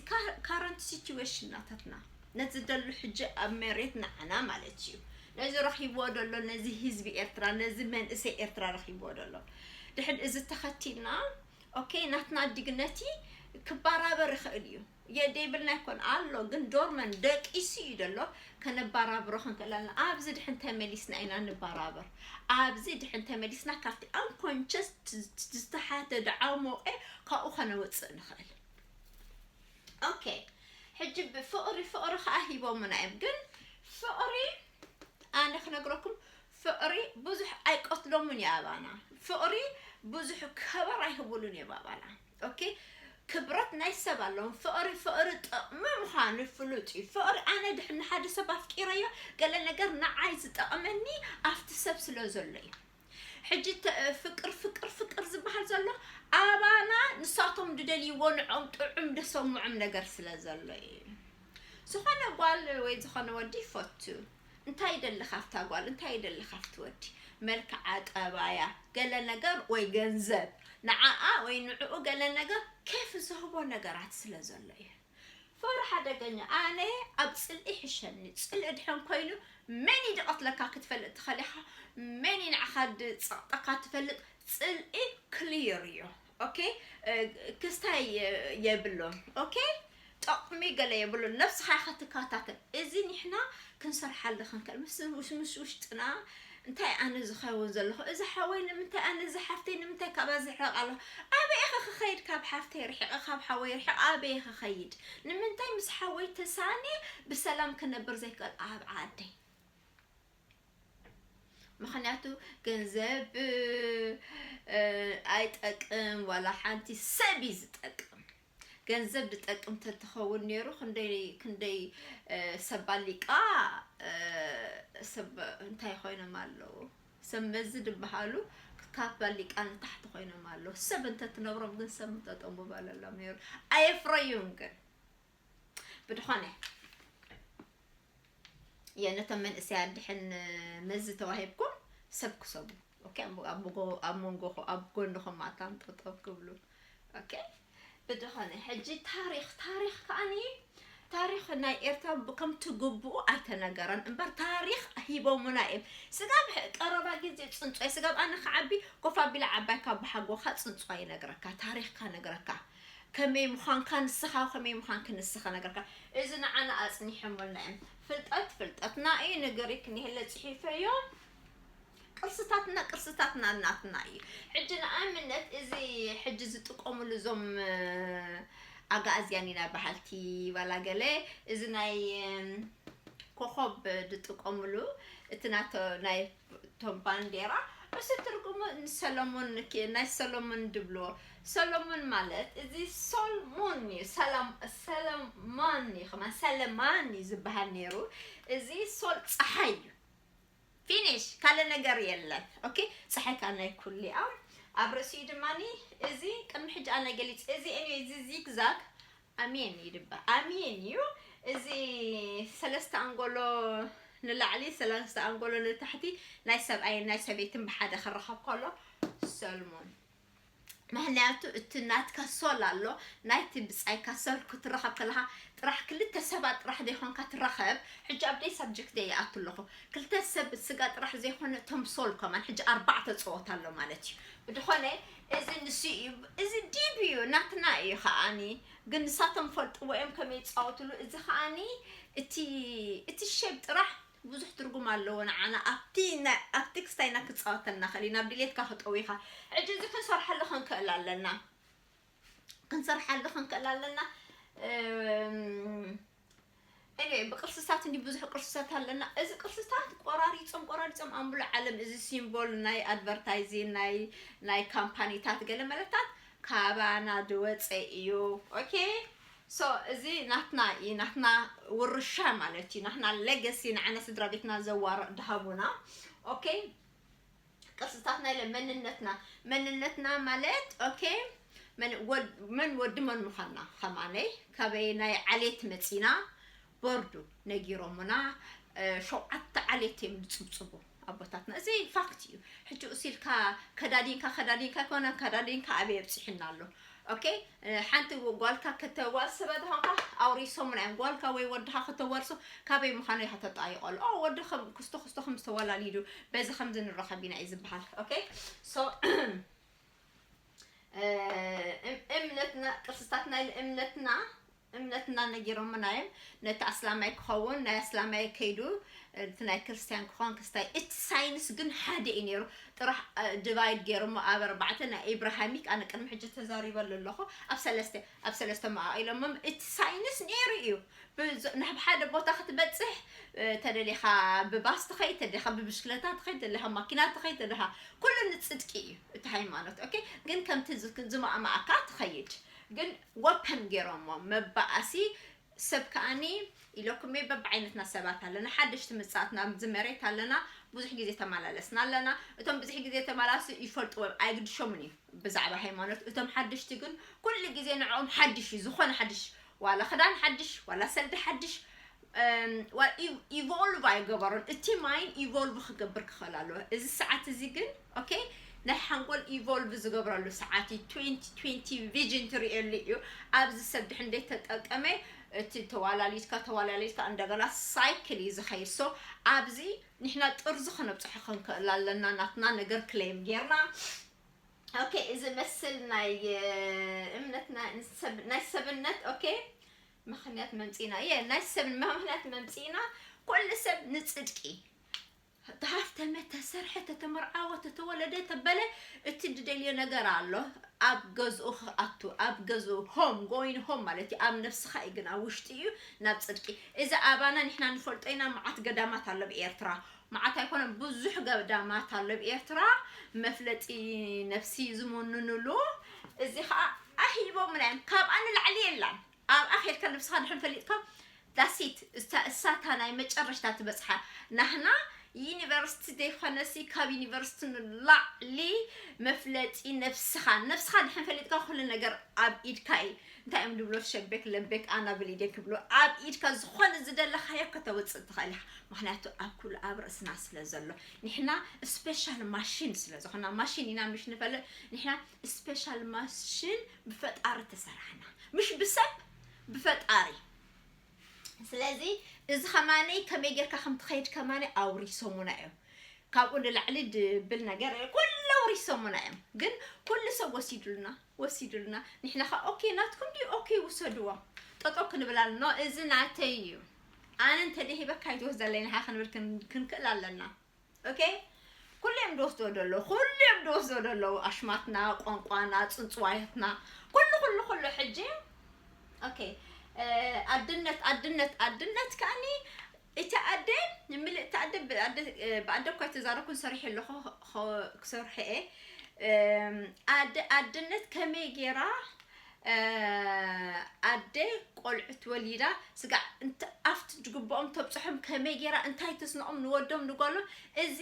ካረንት ሲትዌሽን ናታትና ነዚ ደሉ ሕጂ ኣብ መሬት ንዓና ማለት እዩ ነዚ ረኺብዎ ደሎ ነዚ ህዝቢ ኤርትራ ነዚ መንእሰይ ኤርትራ ረኺብዎ ደሎ ድሕን እዚ ተኸቲልና ኦኬ ናትና ዲግነቲ ክባራበር ይኽእል እዩ የደይብልና ይኮን ኣሎ ግን ዶርመን ደቂሱ እዩ ደሎ ከነባራብሮ ክንክእል ኣለና ኣብዚ ድሕን ተመሊስና ኢና ንባራበር ኣብዚ ድሕን ተመሊስና ካብቲ ኣንኮንቸስ ዝተሓተ ደዓሞቀ ካብኡ ከነውፅእ ንኽእል ኦኬ ሕጂ ብፍቕሪ ፍቕሪ ከዓ ሂቦምና እዮም ግን ፍቕሪ ኣነ ክነግረኩም ፍቕሪ ብዙሕ ኣይቀትሎምን እዩ ኣባና ፍቕሪ ብዙሕ ከበር ኣይህብሉን እዮም ኣባና ኦኬ ክብረት ናይ ሰብ ኣለዎም ፍቕሪ ፍቕሪ ጥቕሚ ምዃኑ ፍሉጥ እዩ ፍቕሪ ኣነ ድሕን ንሓደ ሰብ ኣፍቂረዮ ገለ ነገር ንዓይ ዝጠቕመኒ ኣብቲ ሰብ ስለ ዘሎ እዩ ሕጂ ፍቅር ፍቅር ፍቅር ዝበሃል ዘሎ ኣባና ንሳቶም ዝደልይዎ ንዖም ጥዑም ደሰምዖም ነገር ስለ ዘሎ እዩ ዝኾነ ጓል ወይ ዝኾነ ወዲ ይፈቱ እንታይ ይደሊ ካብታ ጓል እንታይ ይደሊ ካብቲ ወዲ መልክዓ ጠባያ ገለ ነገር ወይ ገንዘብ ንዓኣ ወይ ንዕኡ ገለ ነገር ኬፍ ዝህቦ ነገራት ስለ ዘሎ እዩ ፍቕሪ ሓደገኛ ኣነ ኣብ ፅልኢ ይሕሸኒ ፅልኢ ድሕን ኮይኑ መን እዩ ድቐትለካ ክትፈልጥ ትኽእል ኢኻ መን እዩ ንዓኻ ድፀቕጠካ ትፈልጥ ፅልኢ ክሊር እዩ ኦኬ ክስታይ የብሉን ኦኬ ጠቕሚ ገለ የብሉን ነብስኻ ኢኻ ትከታተል እዚ ኒሕና ክንሰርሓሉ ክንክእል ምስ ውሽጥና እንታይ ኣነ ዝኸውን ዘለኹ እዚ ሓወይ ንምንታይ ኣነ እዚ ሓፍተይ ንምንታይ ካብኣ ዝርሕቕ ኣለኹ ኣበይ ኢኸ ክኸይድ ካብ ሓፍተይ ርሒቐ ካብ ሓወይ ርሒቐ ኣበይ ኢኸ ኸይድ ንምንታይ ምስ ሓወይ ተሳንየ ብሰላም ክነብር ዘይክእል ኣብ ዓደይ ምክንያቱ ገንዘብ ኣይጠቅም ዋላ ሓንቲ ሰብ እዩ ዝጠቅም ገንዘብ ዝጠቅም ተትኸውን ነይሩ ክንደይ ክንደይ ሰብ ኣሊቃ ሰብ እንታይ ኮይኖም ኣለዉ ሰብ መዚ ዝበሃሉ ካብ ኣሊቃ ንታሕቲ ኮይኖም ኣለዉ ሰብ እንተትነብሮም ግን ሰብ ምጠጠሙ በለሎም ነይሩ ኣየፍረዩን ግን ብድኾነ የነቶም መንእሰያት ድሕን መዚ ተዋሂብኩም ሰብ ክሰቡ ኦኬ ኣብ መንጎኹ ኣብ ጎንኹም ኣታን ጠጠው ክብሉ ኦኬ ብድኾነ ሕጂ ታሪኽ ታሪኽ ከዓኒ ታሪኽ ናይ ኤርትራ ብ-፣ ከምቲ ግቡኡ ኣይተነገረን እምበር ታሪኽ ሂቦሙና እዮም። ስጋብ ሕ-፣ ቀረባ ግዜ ጽንጾይ፣ ስጋብ ኣነ ክዓቢ ኮፍ ኣቢለ ዓባይ ካብ ብሓጎኻ ጽንጾ ይነግረካ፣ ታሪኽካ ነግረካ፣ ከመይ ምዃንካ ንስኻ፣ ከመይ ምዃንክ ንስኻ ነግረካ። እዚ ንዓና ኣጽኒሖምልና እዮም። ፍልጠት ፍልጠትና እዩ፣ ንግሪክ ንሄለ ጽሒፈዮ። ቅርስታትና ቅርስታትና ናትና እዩ። ሕጂ ንኣብነት እዚ ሕጂ ዝጥቀሙሉ እዞም ኣጋእዝያን ኢና በሃልቲ ዋላ ገለ፣ እዚ ናይ ኮኾብ ዝጥቀሙሉ እቲ ናቶ ናይ ቶም ባንዴራ፣ እሱ ትርጉሙ ንሰሎሞን ክ-፣ ናይ ሰሎሞን ድብሎ። ሰሎሞን ማለት እዚ ሶልሞን እዩ። ሰሎም-፣ ሰሎማን እዩ፣ ከማን ሰለማን እዩ ዝበሃል ነይሩ። እዚ ሶል ጸሓይ እዩ። ፊኒሽ፣ ካልእ ነገር የለን። ኦኬ፣ ጸሓይ ከኣ ናይ ኩሉ እያ። ኣብ ርእሲኡ ድማኒ እዚ ቅድሚ ሕጂ ኣነ ገሊጽ፣ እዚ፣ anyway፣ እዚ ዚግዛግ ኣሜን ይድበ-፣ ኣሜን እዩ። እዚ ሰለስተ ኣንጎሎ ንላዕሊ፣ ሰለስተ ኣንጎሎ ንታሕቲ፣ ናይ ሰብኣይን ናይ ሰበይትን ብሓደ ክረኸብ ከሎ፣ ሰልሞን። ምኽንያቱ እቲ ናትካ ሶል ኣሎ፣ ናይቲ ብጻይካ ሶል ክትረኸብ ከለኻ ጥራሕ ክልተ ሰባት ጥራሕ ዘይኮንካ ትረኸብ። ሕጂ ኣብ ደይ ሳብጀክት እየ ይኣቱ ኣለኹ። ክልተ ሰብ ስጋ ጥራሕ ዘይኮነ እቶም ሶል ከማን ሕጂ ኣርባዕተ ጸወታ ኣሎ ማለት እዩ። ብድኾነ እዚ ንሱ እዩ፣ እዚ ዲብ እዩ፣ ናትና እዩ ከኣኒ። ግን ንሳቶም ፈልጥዎ እዮም ከመይ ይጻወትሉ። እዚ ከኣኒ እቲ፣ እቲ ሼፕ ጥራሕ ብዙሕ ትርጉም ኣለዎ ንዓና። ኣብቲ ና-፣ ኣብቲ ክስታይ ኢና ክጻወተልና ኽእል ኢና፣ ናብ ድሌትካ ክጠዊኻ። ሕጂ እዚ ክንሰርሓሉ ክንክእል ኣለና። ክንሰርሓሉ ክንክእል ኣለና። እም፣ anyway፣ ብቅርስታት እንዲ ብዙሕ ቅርስታት ኣለና። እዚ ቅርስታት ቆራሪጾም፣ ቆራሪጾም ኣንብሎ ዓለም። እዚ ሲምቦል ናይ ኣድቨርታይዚንግ፣ ናይ፣ ናይ ካምፓኒታት ገለ መለታት ካባና ድወፀ እዩ። ኦኬ? ሶ፣ እዚ ናትና እዩ፣ ናትና ውርሻ ማለት እዩ። ናትና ሌገሲ፣ ንዓና ስድራ ቤትና ዘዋር-፣ ድሃቡና። ኦኬ? ቅርስታትና ኢለ መንነትና፣ መንነትና ማለት፣ ኦኬ፣ መን ወድ-፣ መን ወዲ መን ምዃንና፣ ከማነይ፣ ካበይ ናይ ዓሌት መጺና፣ ቦርዱ ነጊሮሙና፣ እ፣ ሸውዓተ ዓሌት እዮም ዝጽብጽቡ ኣቦታትና። እዚ ፋክት እዩ። ሕጂ እሱ ኢልካ ከዳዲንካ፣ ከዳዲንካ ኣይኮነን፣ ከዳዲንካ ኣበይ ኣብጺሑና ኣሎ? ኦኬ፣ እ፣ ሓንቲ ጓልካ ከተዋርስ ስለ ዝኾንካ ኣውሪሶምና እዮም። ጓልካ ወይ ወድኻ ከተዋርሶ ካበይ ምዃኑ ኢኻ ተጣይቐሉ። ኦ፣ ወዲ ከም ክስቶ ክስቶ ከም ዝተወላሊዱ በዚ ከምዚ ንራኸብ ኢና እዩ ዝበሃል። ኦኬ፣ ሶ፣ እ፣ እም-፣ እምነትና፣ ቅርስታትና ኢለ እምነትና፣ እምነትና ነጊሮምና እዮም። ነቲ ኣስላማይ ክኸውን፣ ናይ ኣስላማይ ከይዱ፣ እቲ ናይ ክርስቲያን ክኾን ክስታይ። እቲ ሳይንስ ግን ሓደ እዩ ነይሩ። ጥራሕ፣ እ፣ ዲቫይድ ገይሮሞ ኣብ ኣርባዕተ፣ ናይ ኢብራሃሚክ፣ ኣነ ቅድሚ ሕጂ ተዛሪበሉ ኣለኹ። ኣብ ሰለስተ፣ ኣብ ሰለስተ መቓቒሎሞም። እቲ ሳይንስ ነይሩ እዩ። ብዝ-፣ ናብ ሓደ ቦታ ክትበጽሕ፣ እ፣ ተደሊኻ ብባስ ትኸይድ፣ ተደሊኻ ብብሽክለታ ትኸይድ፣ ተደሊኻ ማኪና ትኸይድ፣ ተደሊኻ ኩሉ ንጽድቂ እዩ እቲ ሃይማኖት። ኦኬ? ግን ከምቲ ዝ-፣ ዝማእማኣካ ትኸይድ። ግን ወፐን ገይሮሞ መባኣሲ ሰብ ከኣኒ ኢለኩም እየ፣ በብዓይነትና ሰባት ኣለና። ሓደሽቲ ምጻእትና ኣብዚ መሬት ኣለና። ብዙሕ ግዜ ተመላለስና ኣለና። እቶም ብዙሕ ግዜ ተመላሱ ይፈልጥዎ፣ ኣይግድሾምን እዩ ብዛዕባ ሃይማኖት። እቶም ሓደሽቲ ግን ኩሉ ግዜ ንዕኦም ሓድሽ እዩ፣ ዝኾነ ሓድሽ፣ ዋላ ክዳን ሓድሽ፣ ዋላ ሰልዲ ሓድሽ፣ እም፣ ዋ-፣ ኢ-፣ ኢቮልቭ ኣይገበሩን። እቲ ማይን ኢቮልቭ ክገብር ክኽእል ኣለዎ። እዚ ሰዓት እዚ ግን፣ ኦኬ፣ ናይ ሓንጎል ኢቮልቭ ዝገብረሉ ሰዓት እዩ። ትዌንቲ ትዌንቲ ቪዥን ትርእየሉ እዩ። ኣብዚ ሰብ ድሕን እንዴት ተጠቀመ፣ እቲ ተዋላሊድካ፣ ተዋላሊድካ፣ እንደገና ሳይክል እዩ ዝኸይድ። ሶ፣ ኣብዚ ንሕና ጥርዚ ክነብጽሖ ክንክእል ኣለና፣ ናትና ነገር ክሌም ጌርና። ኦኬ፣ እዚ መስል ናይ፣ እ፣ እምነትና፣ ሰብ-፣ ናይ ሰብነት፣ ኦኬ፣ ምኽንያት መምጺና፣ የ፣ ናይ ሰብ ምኽንያት መምጺና፣ ኩሉ ሰብ ንጽድቂ ተሃፍተመ፣ ተሰርሐ፣ ተተመርዓወ፣ ተተወለደ፣ ተበለ፣ እቲ ድደልዮ ነገር ኣሎ። ኣብ ገዝኡ ክኣቱ፣ ኣብ ገዝኡ፣ ሆም፣ ጎይን ሆም ማለት እዩ። ኣብ ነፍስኻ እዩ፣ ግን ኣብ ውሽጢ እዩ፣ ናብ ጽድቂ። እዚ ኣባና ንሕና ንፈልጦ ኢና፣ መዓት ገዳማት ኣሎ ብኤርትራ። መዓት ኣይኮነን፣ ብዙሕ ገዳማት ኣሎ ብኤርትራ። መፍለጢ ነፍሲ ዝምንንሉ። እዚ ኸኣ ኣሂቦምና እዮም። ካብኣ ንላዕሊ የላን። ኣብኣ ኸይድካ ነብስኻ ድሕን ፈሊጥካ፣ that's it፣ እሳ-፣ እሳታ ናይ መጨረሽታ ትበጽሓ። ናህና ዩኒቨርሲቲ ዘይኮነሲ፣ ካብ ዩኒቨርሲቲ ንላዕሊ መፍለጢ ነብስኻ፣ ነብስኻ ድሕን ፈሊጥካ ኩሉ ነገር ኣብ ኢድካ እዩ። እንታይ እዮም ድብሎ? ሸቤክ ለቤክ ኣና ብሊዴክ ብሎ፣ ኣብ ኢድካ ዝኾነ ዝደለኻዮ ከተውጽእ ትኽእል ኢኻ። ምኽንያቱ ኣብ ኩሉ ኣብ ርእስና ስለ ዘሎ፣ ንሕና ስፔሻል ማሽን ስለ ዝኾና፣ ማሽን ኢና ምሽ ንፈልጥ፣ ንሕና ስፔሻል ማሽን ብፈጣሪ ተሰራሕና፣ ምሽ ብሰብ፣ ብፈጣሪ። ስለዚ እዚ ከማነይ ከመይ ጌርካ ከም ትኸይድ ከማነይ ኣውሪሶሙና እዮም። ካብኡ ንላዕሊ ድብል ነገር ኩሉ ኣውሪሶሙና እዮም። ግን ኩሉ ሰብ ወሲዱልና፣ ወሲዱልና። ንሕና ከ ኦኬ ናትኩም ድዩ? ኦኬ ውሰድዎ። ጠጠው ክንብል ኣለና። እዚ ናተይ እዩ። ኣነ እንተ ደሂበካ ኣይትወስደለይ ንኻ ክንብል ክን-፣ ክንክእል ኣለና። ኦኬ? ኩሉ እዮም ዝወስዶ ዘለዉ፣ ኩሉ እዮም ዝወስዶ ዘለዉ። ኣሽማትና፣ ቋንቋና፣ ጽንጽዋያትና፣ ኩሉ፣ ኩሉ፣ ኩሉ። ሕጂ፣ ኦኬ፣ እ፣ ኣድነት፣ ኣድነት፣ ኣድነት ከኣኒ፣ እቲ ኣደ፣ ንምልእቲ ኣደ፣ ብኣደ፣ እ፣ ብኣደ እኳ ኣይተዛረብኩን፣ ሰሪሐ ኣለኹ፣ ኸ-፣ ክሰርሐ እየ። እም፣ ኣደ፣ ኣድነት ከመይ ጌራ፣ እ፣ ኣደ ቆልዑት ወሊዳ፣ ስጋዕ እንተ-፣ ኣብቲ ዝግብኦም ተብጽሖም፣ ከመይ ጌራ፣ እንታይ ተስንቖም ንወዶም ንጓሎም፣ እዚ፣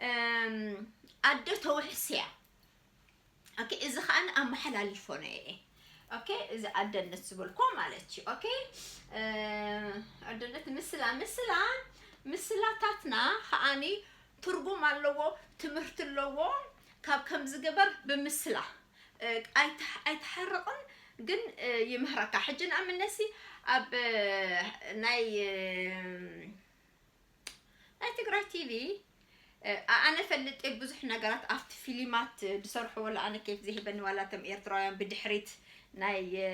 እም፣ ኣደ ተውሕስ እያ። ኦኬ፣ እዚ ከኣ ኣመሓላሊፎ ነው እየ። ኦኬ፣ እዚ ኣደነት ዝበልኮ ማለት እዩ። ኦኬ፣ እ፣ ኣደነት ምስላ፣ ምስላ፣ ምስላታትና ከኣኒ ትርጉም ኣለዎ፣ ትምህርቲ ኣለዎ። ካብ ከም ዝገበር ብምስላ፣ እ፣ ኣይተ-፣ ኣይተሓርቕን ግን፣ እ፣ ይምህረካ። ሕጂ ንኣብነትሲ ኣብ፣ እ፣ ናይ፣ እ፣ ናይ ትግራይ ቲቪ፣ እ፣ ኣነ ፈልጥ ብዙሕ ነገራት ኣብቲ ፊልማት ዝሰርሑ፣ ወላ ኣነ ኬፍ ዘይህበኒ፣ ዋላ እቶም ኤርትራውያን ብድሕሪት ናይ፣ እ፣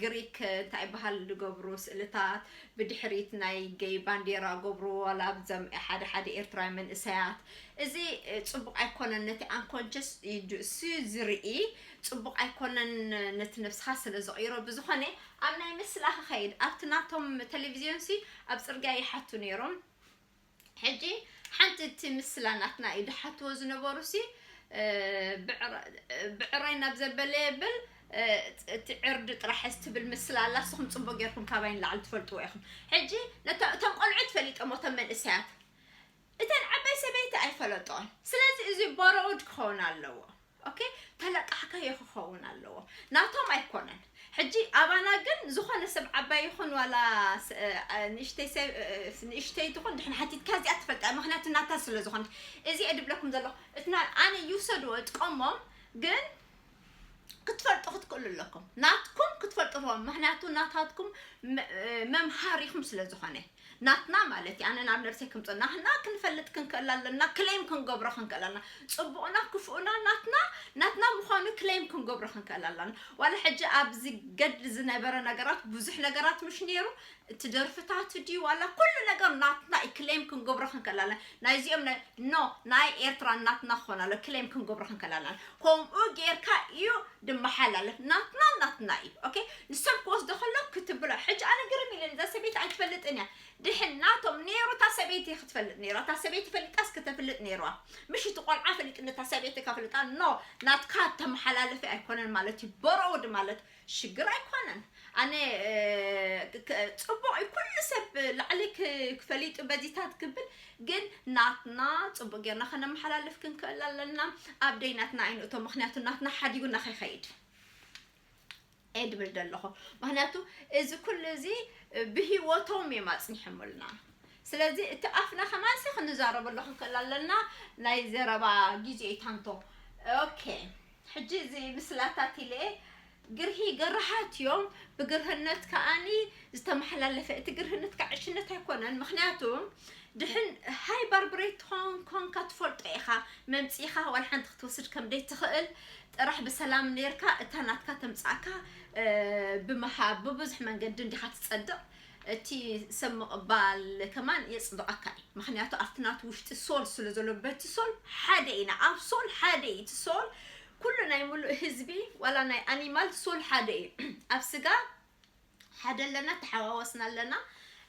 ግሪክ እንታይ ይበሃል ዝገብሩ ስእልታት፣ ብድሕሪት ናይ ገይ ባንዴራ ገብሩ፣ ዋላ ኣብዘም ሓደ ሓደ ኤርትራውያን መንእሰያት። እዚ፣ እ፣ ጽቡቕ ኣይኮነን። ነቲ ኣንኮንሸስ እዩ ሲ ዝርኢ ጽቡቕ ኣይኮነን፣ ነቲ ነብስኻ ስለ ዘቕይሮ። ብዝኾነ ኣብ ናይ ምስላ ክኸይድ፣ ኣብቲ ናቶም ቴሌቪዝዮንሲ ኣብ ጽርግያ ይሓቱ ነይሮም። ሕጂ ሓንቲ እቲ ምስላ ናትና እዩ ድሓትዎ ዝነበሩሲ፣ እ፣ ብዕረ-፣ ብዕረይ ናብ ዘበለ የብል፣ እ፣ እቲ ዕርዲ ጥራሕ ትብል ምስላ ኣላ። ንስኹም ጽቡቕ ጌርኩም ካባይ ንላዕሊ ትፈልጥዎ ኢኹም። ሕጂ ነተ-፣ እቶም ቆልዑት ፈሊጦም፣ እቶም መንእሰያት፣ እተን ዓባይ ሰበይቲ ኣይፈለጦን። ስለዚ እዚ በረኡድ ክኸውን ኣለዎ። ኦኬ፣ ተለቃሕካዮ ክኸውን ኣለዎ፣ ናቶም ኣይኮነን። ሕጂ ኣባና ግን ዝኾነ ሰብ ዓባይ ይኹን ዋላ ስ-፣ እ፣ እ፣ ንእሽተይ ሰብ፣ እ፣ እ፣ ንእሽተይ ትኹን ድሕን ሓቲትካ እዚኣ ትፈልጣ፣ ምኽንያቱ ናታ ስለ ዝኾነት። እዚ እየ ድብለኩም ዘለኹ። እትና ኣነ ይውሰድዎ እጥቀሞም፣ ግን ክትፈልጡ ክትክእሉ ኣለኩም። ናትኩም ክትፈልጡ ኣለኩም። ምኽንያቱ ናታትኩም መ-፣ እ፣ መምሃሪኹም ስለ ዝኾነ። ናትና ማለት እዩ። ኣነ ናብ ነብሰይ ክምጽእ፣ ናትና ክንፈልጥ ክንክእል ኣለና፣ ክሌም ክንገብሮ ክንክእል ኣለና። ጽቡቕና ክፉእና ናትና፣ ናትና ምዃኑ ክሌም ክንገብሮ ክንክእል ኣለና። ዋላ ሕጂ ኣብዚ ገድሊ ዝነበረ ነገራት፣ ብዙሕ ነገራት ምሽ ነይሩ፣ እቲ ደርፍታት ድዩ፣ ዋላ ኩሉ ነገር ናትና እዩ፣ ክሌም ክንገብሮ ክንክእል ኣለና። ናይዚኦም ናይ፣ ኖ፣ ናይ ኤርትራ ናትና ክኾን ኣሎ፣ ክሌም ክንገብሮ ክንክእል ኣለና። ከምኡ ጌርካ እዩ ድመሓላለፍ። ናትና፣ ናትና እዩ። ኦኬ? ንሰብ ክወስዶ ከሎ ክትብሎ። ሕጂ ኣነ ግርም ኢለን፣ እዛ ሰበይቲ ኣይትፈልጥን እያ። ድሕን ናቶም ነይሩ፣ እታ ሰበይቲ ክትፈልጥ ነይራ። እታ ሰበይቲ ፈሊጣስ ከተፍልጥ ነይርዋ። ምሽ እቲ ቆልዓ ፈሊጡ ነታ ሰበይቲ ከፍልጣ፣ ኖ፣ ናትካ ተመሓላለፊ ኣይኮነን ማለት እዩ። በረውድ ማለት ሽግር ኣይኮነን። ኣነ፣ እ፣ ክ-፣ ክ-፣ ጽቡቕ እዩ፣ ኩሉ ሰብ ላዕሊ ክ-፣ ክፈሊጡ በዚታት ክብል፣ ግን ናትና ጽቡቕ ጌርና ከነመሓላልፍ ክንክእል ኣለና። ኣብ ደይ ናትና ኣይንእቶ፣ ምኽንያቱ ናትና ሓዲጉና ከይኸይድ እየ ድብል ዘለኹ። ምኽንያቱ እዚ ኩሉ እዚ ብህይወቶም እዮም ኣጽኒሖምልና። ስለዚ እቲ ኣፍና ከማንሲ ክንዛረበሉ ክንክእል ኣለና። ናይ ዘረባ ግዜ እዩ ታንቶ። ኦኬ፣ ሕጂ እዚ ምስላታት ኢለ ግርሂ ገርሃት እዮም። ብግርህነት ከኣኒ ዝተመሓላለፈ፣ እቲ ግርህነት ከዓ ዕሽነት ኣይኮነን። ምኽንያቱ ድሕን ሃይበር ብሬት ትኸውን ኮንካ ትፈልጦ ኢኻ፣ መምጺኻ ዋላ ሓንቲ ክትወስድ ከም ደይትኽእል፣ ጥራሕ ብሰላም ኔርካ እታ ናትካ ተምጻእካ፣ እ፣ ብምሃብ ብብዙሕ መንገዲ እንዲኻ ትጸድቕ። እቲ ሰብ ምቕባል ከማን የጽብቐካ እዩ። ምኽንያቱ ኣብቲ ናቱ ውሽጢ ሶል ስለ ዘሎ፣ በቲ ሶል ሓደ ኢና፣ ኣብ ሶል ሓደ እዩ። እቲ ሶል ኩሉ ናይ ምሉእ ህዝቢ ዋላ ናይ ኣኒማል ሶል ሓደ እዩ። ኣብ ስጋ ሓደ ኣለና፣ ተሓዋወስና ኣለና፣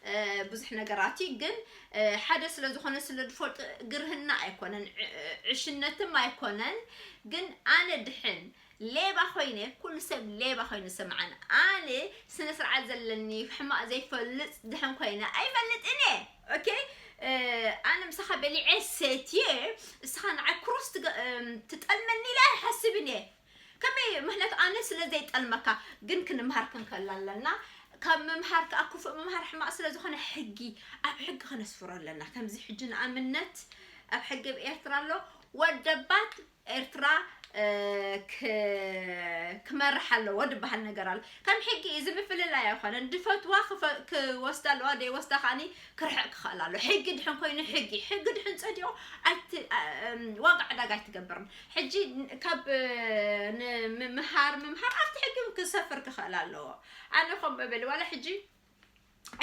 እ፣ ብዙሕ ነገራት እዩ። ግን፣ እ፣ ሓደ ስለ ዝኾነ ስለ ዝፈልጡ ግርህና ኣይኮነን፣ ዕ-፣ ዕሽነትም ኣይኮነን። ግን ኣነ ድሕን ሌባ ኮይነ፣ ኩሉ ሰብ ሌባ ኮይኑ ሰምዓን። ኣነ ስነ ስርዓት ዘለኒ፣ ሕማቕ ዘይፈልጥ ድሕን ኮይነ ኣይፈልጥን እየ። ኦኬ? እ፣ ኣነ ምሳኻ በሊዐ ሰትየ፣ እስኻ ንዓይ ክሮስ ትገ-፣ እም፣ ትጠልመኒ ኢለ ኣይሓስብን እየ። ከመይ? ምኽንያቱ ኣነ ስለ ዘይጠልመካ። ግን ክንምሃር ክንክእል ኣለና። ካብ ምምሃር ከኣ ክፉእ ምምሃር ሕማቕ ስለ ዝኾነ ሕጊ፣ ኣብ ሕጊ ከነስፍሮ ኣለና። ከምዚ ሕጂ ንኣብነት ኣብ ሕጊ ኣብ ኤርትራ ኣሎ፣ ወደባት ኤርትራ፣ እ፣ ክ-፣ ክመርሕ ኣለዎ ድበሃል ነገር ኣሎ። ከም ሕጊ እዩ፣ እዚ ምፍልላይ ኣይኮነን። ድፈትዋ ክፈ-፣ ክወስዳ ኣለዋ፣ ደይወስዳ ከኣኒ ክርሕቕ ክኽእል ኣሎ። ሕጊ ድሕን ኮይኑ ሕጊ፣ ሕጊ ድሕን ጸዲቑ ኣይት-፣ እ፣ እም፣ ዋጋ ዕዳጋ ኣይትገብርን። ሕጂ ካብ፣ እ፣ ንምምሃር፣ ምምሃር ኣብቲ ሕጊ እውን ክሰፍር ክኽእል ኣለዎ። ኣነ ከምኡ እብል፣ ዋላ ሕጂ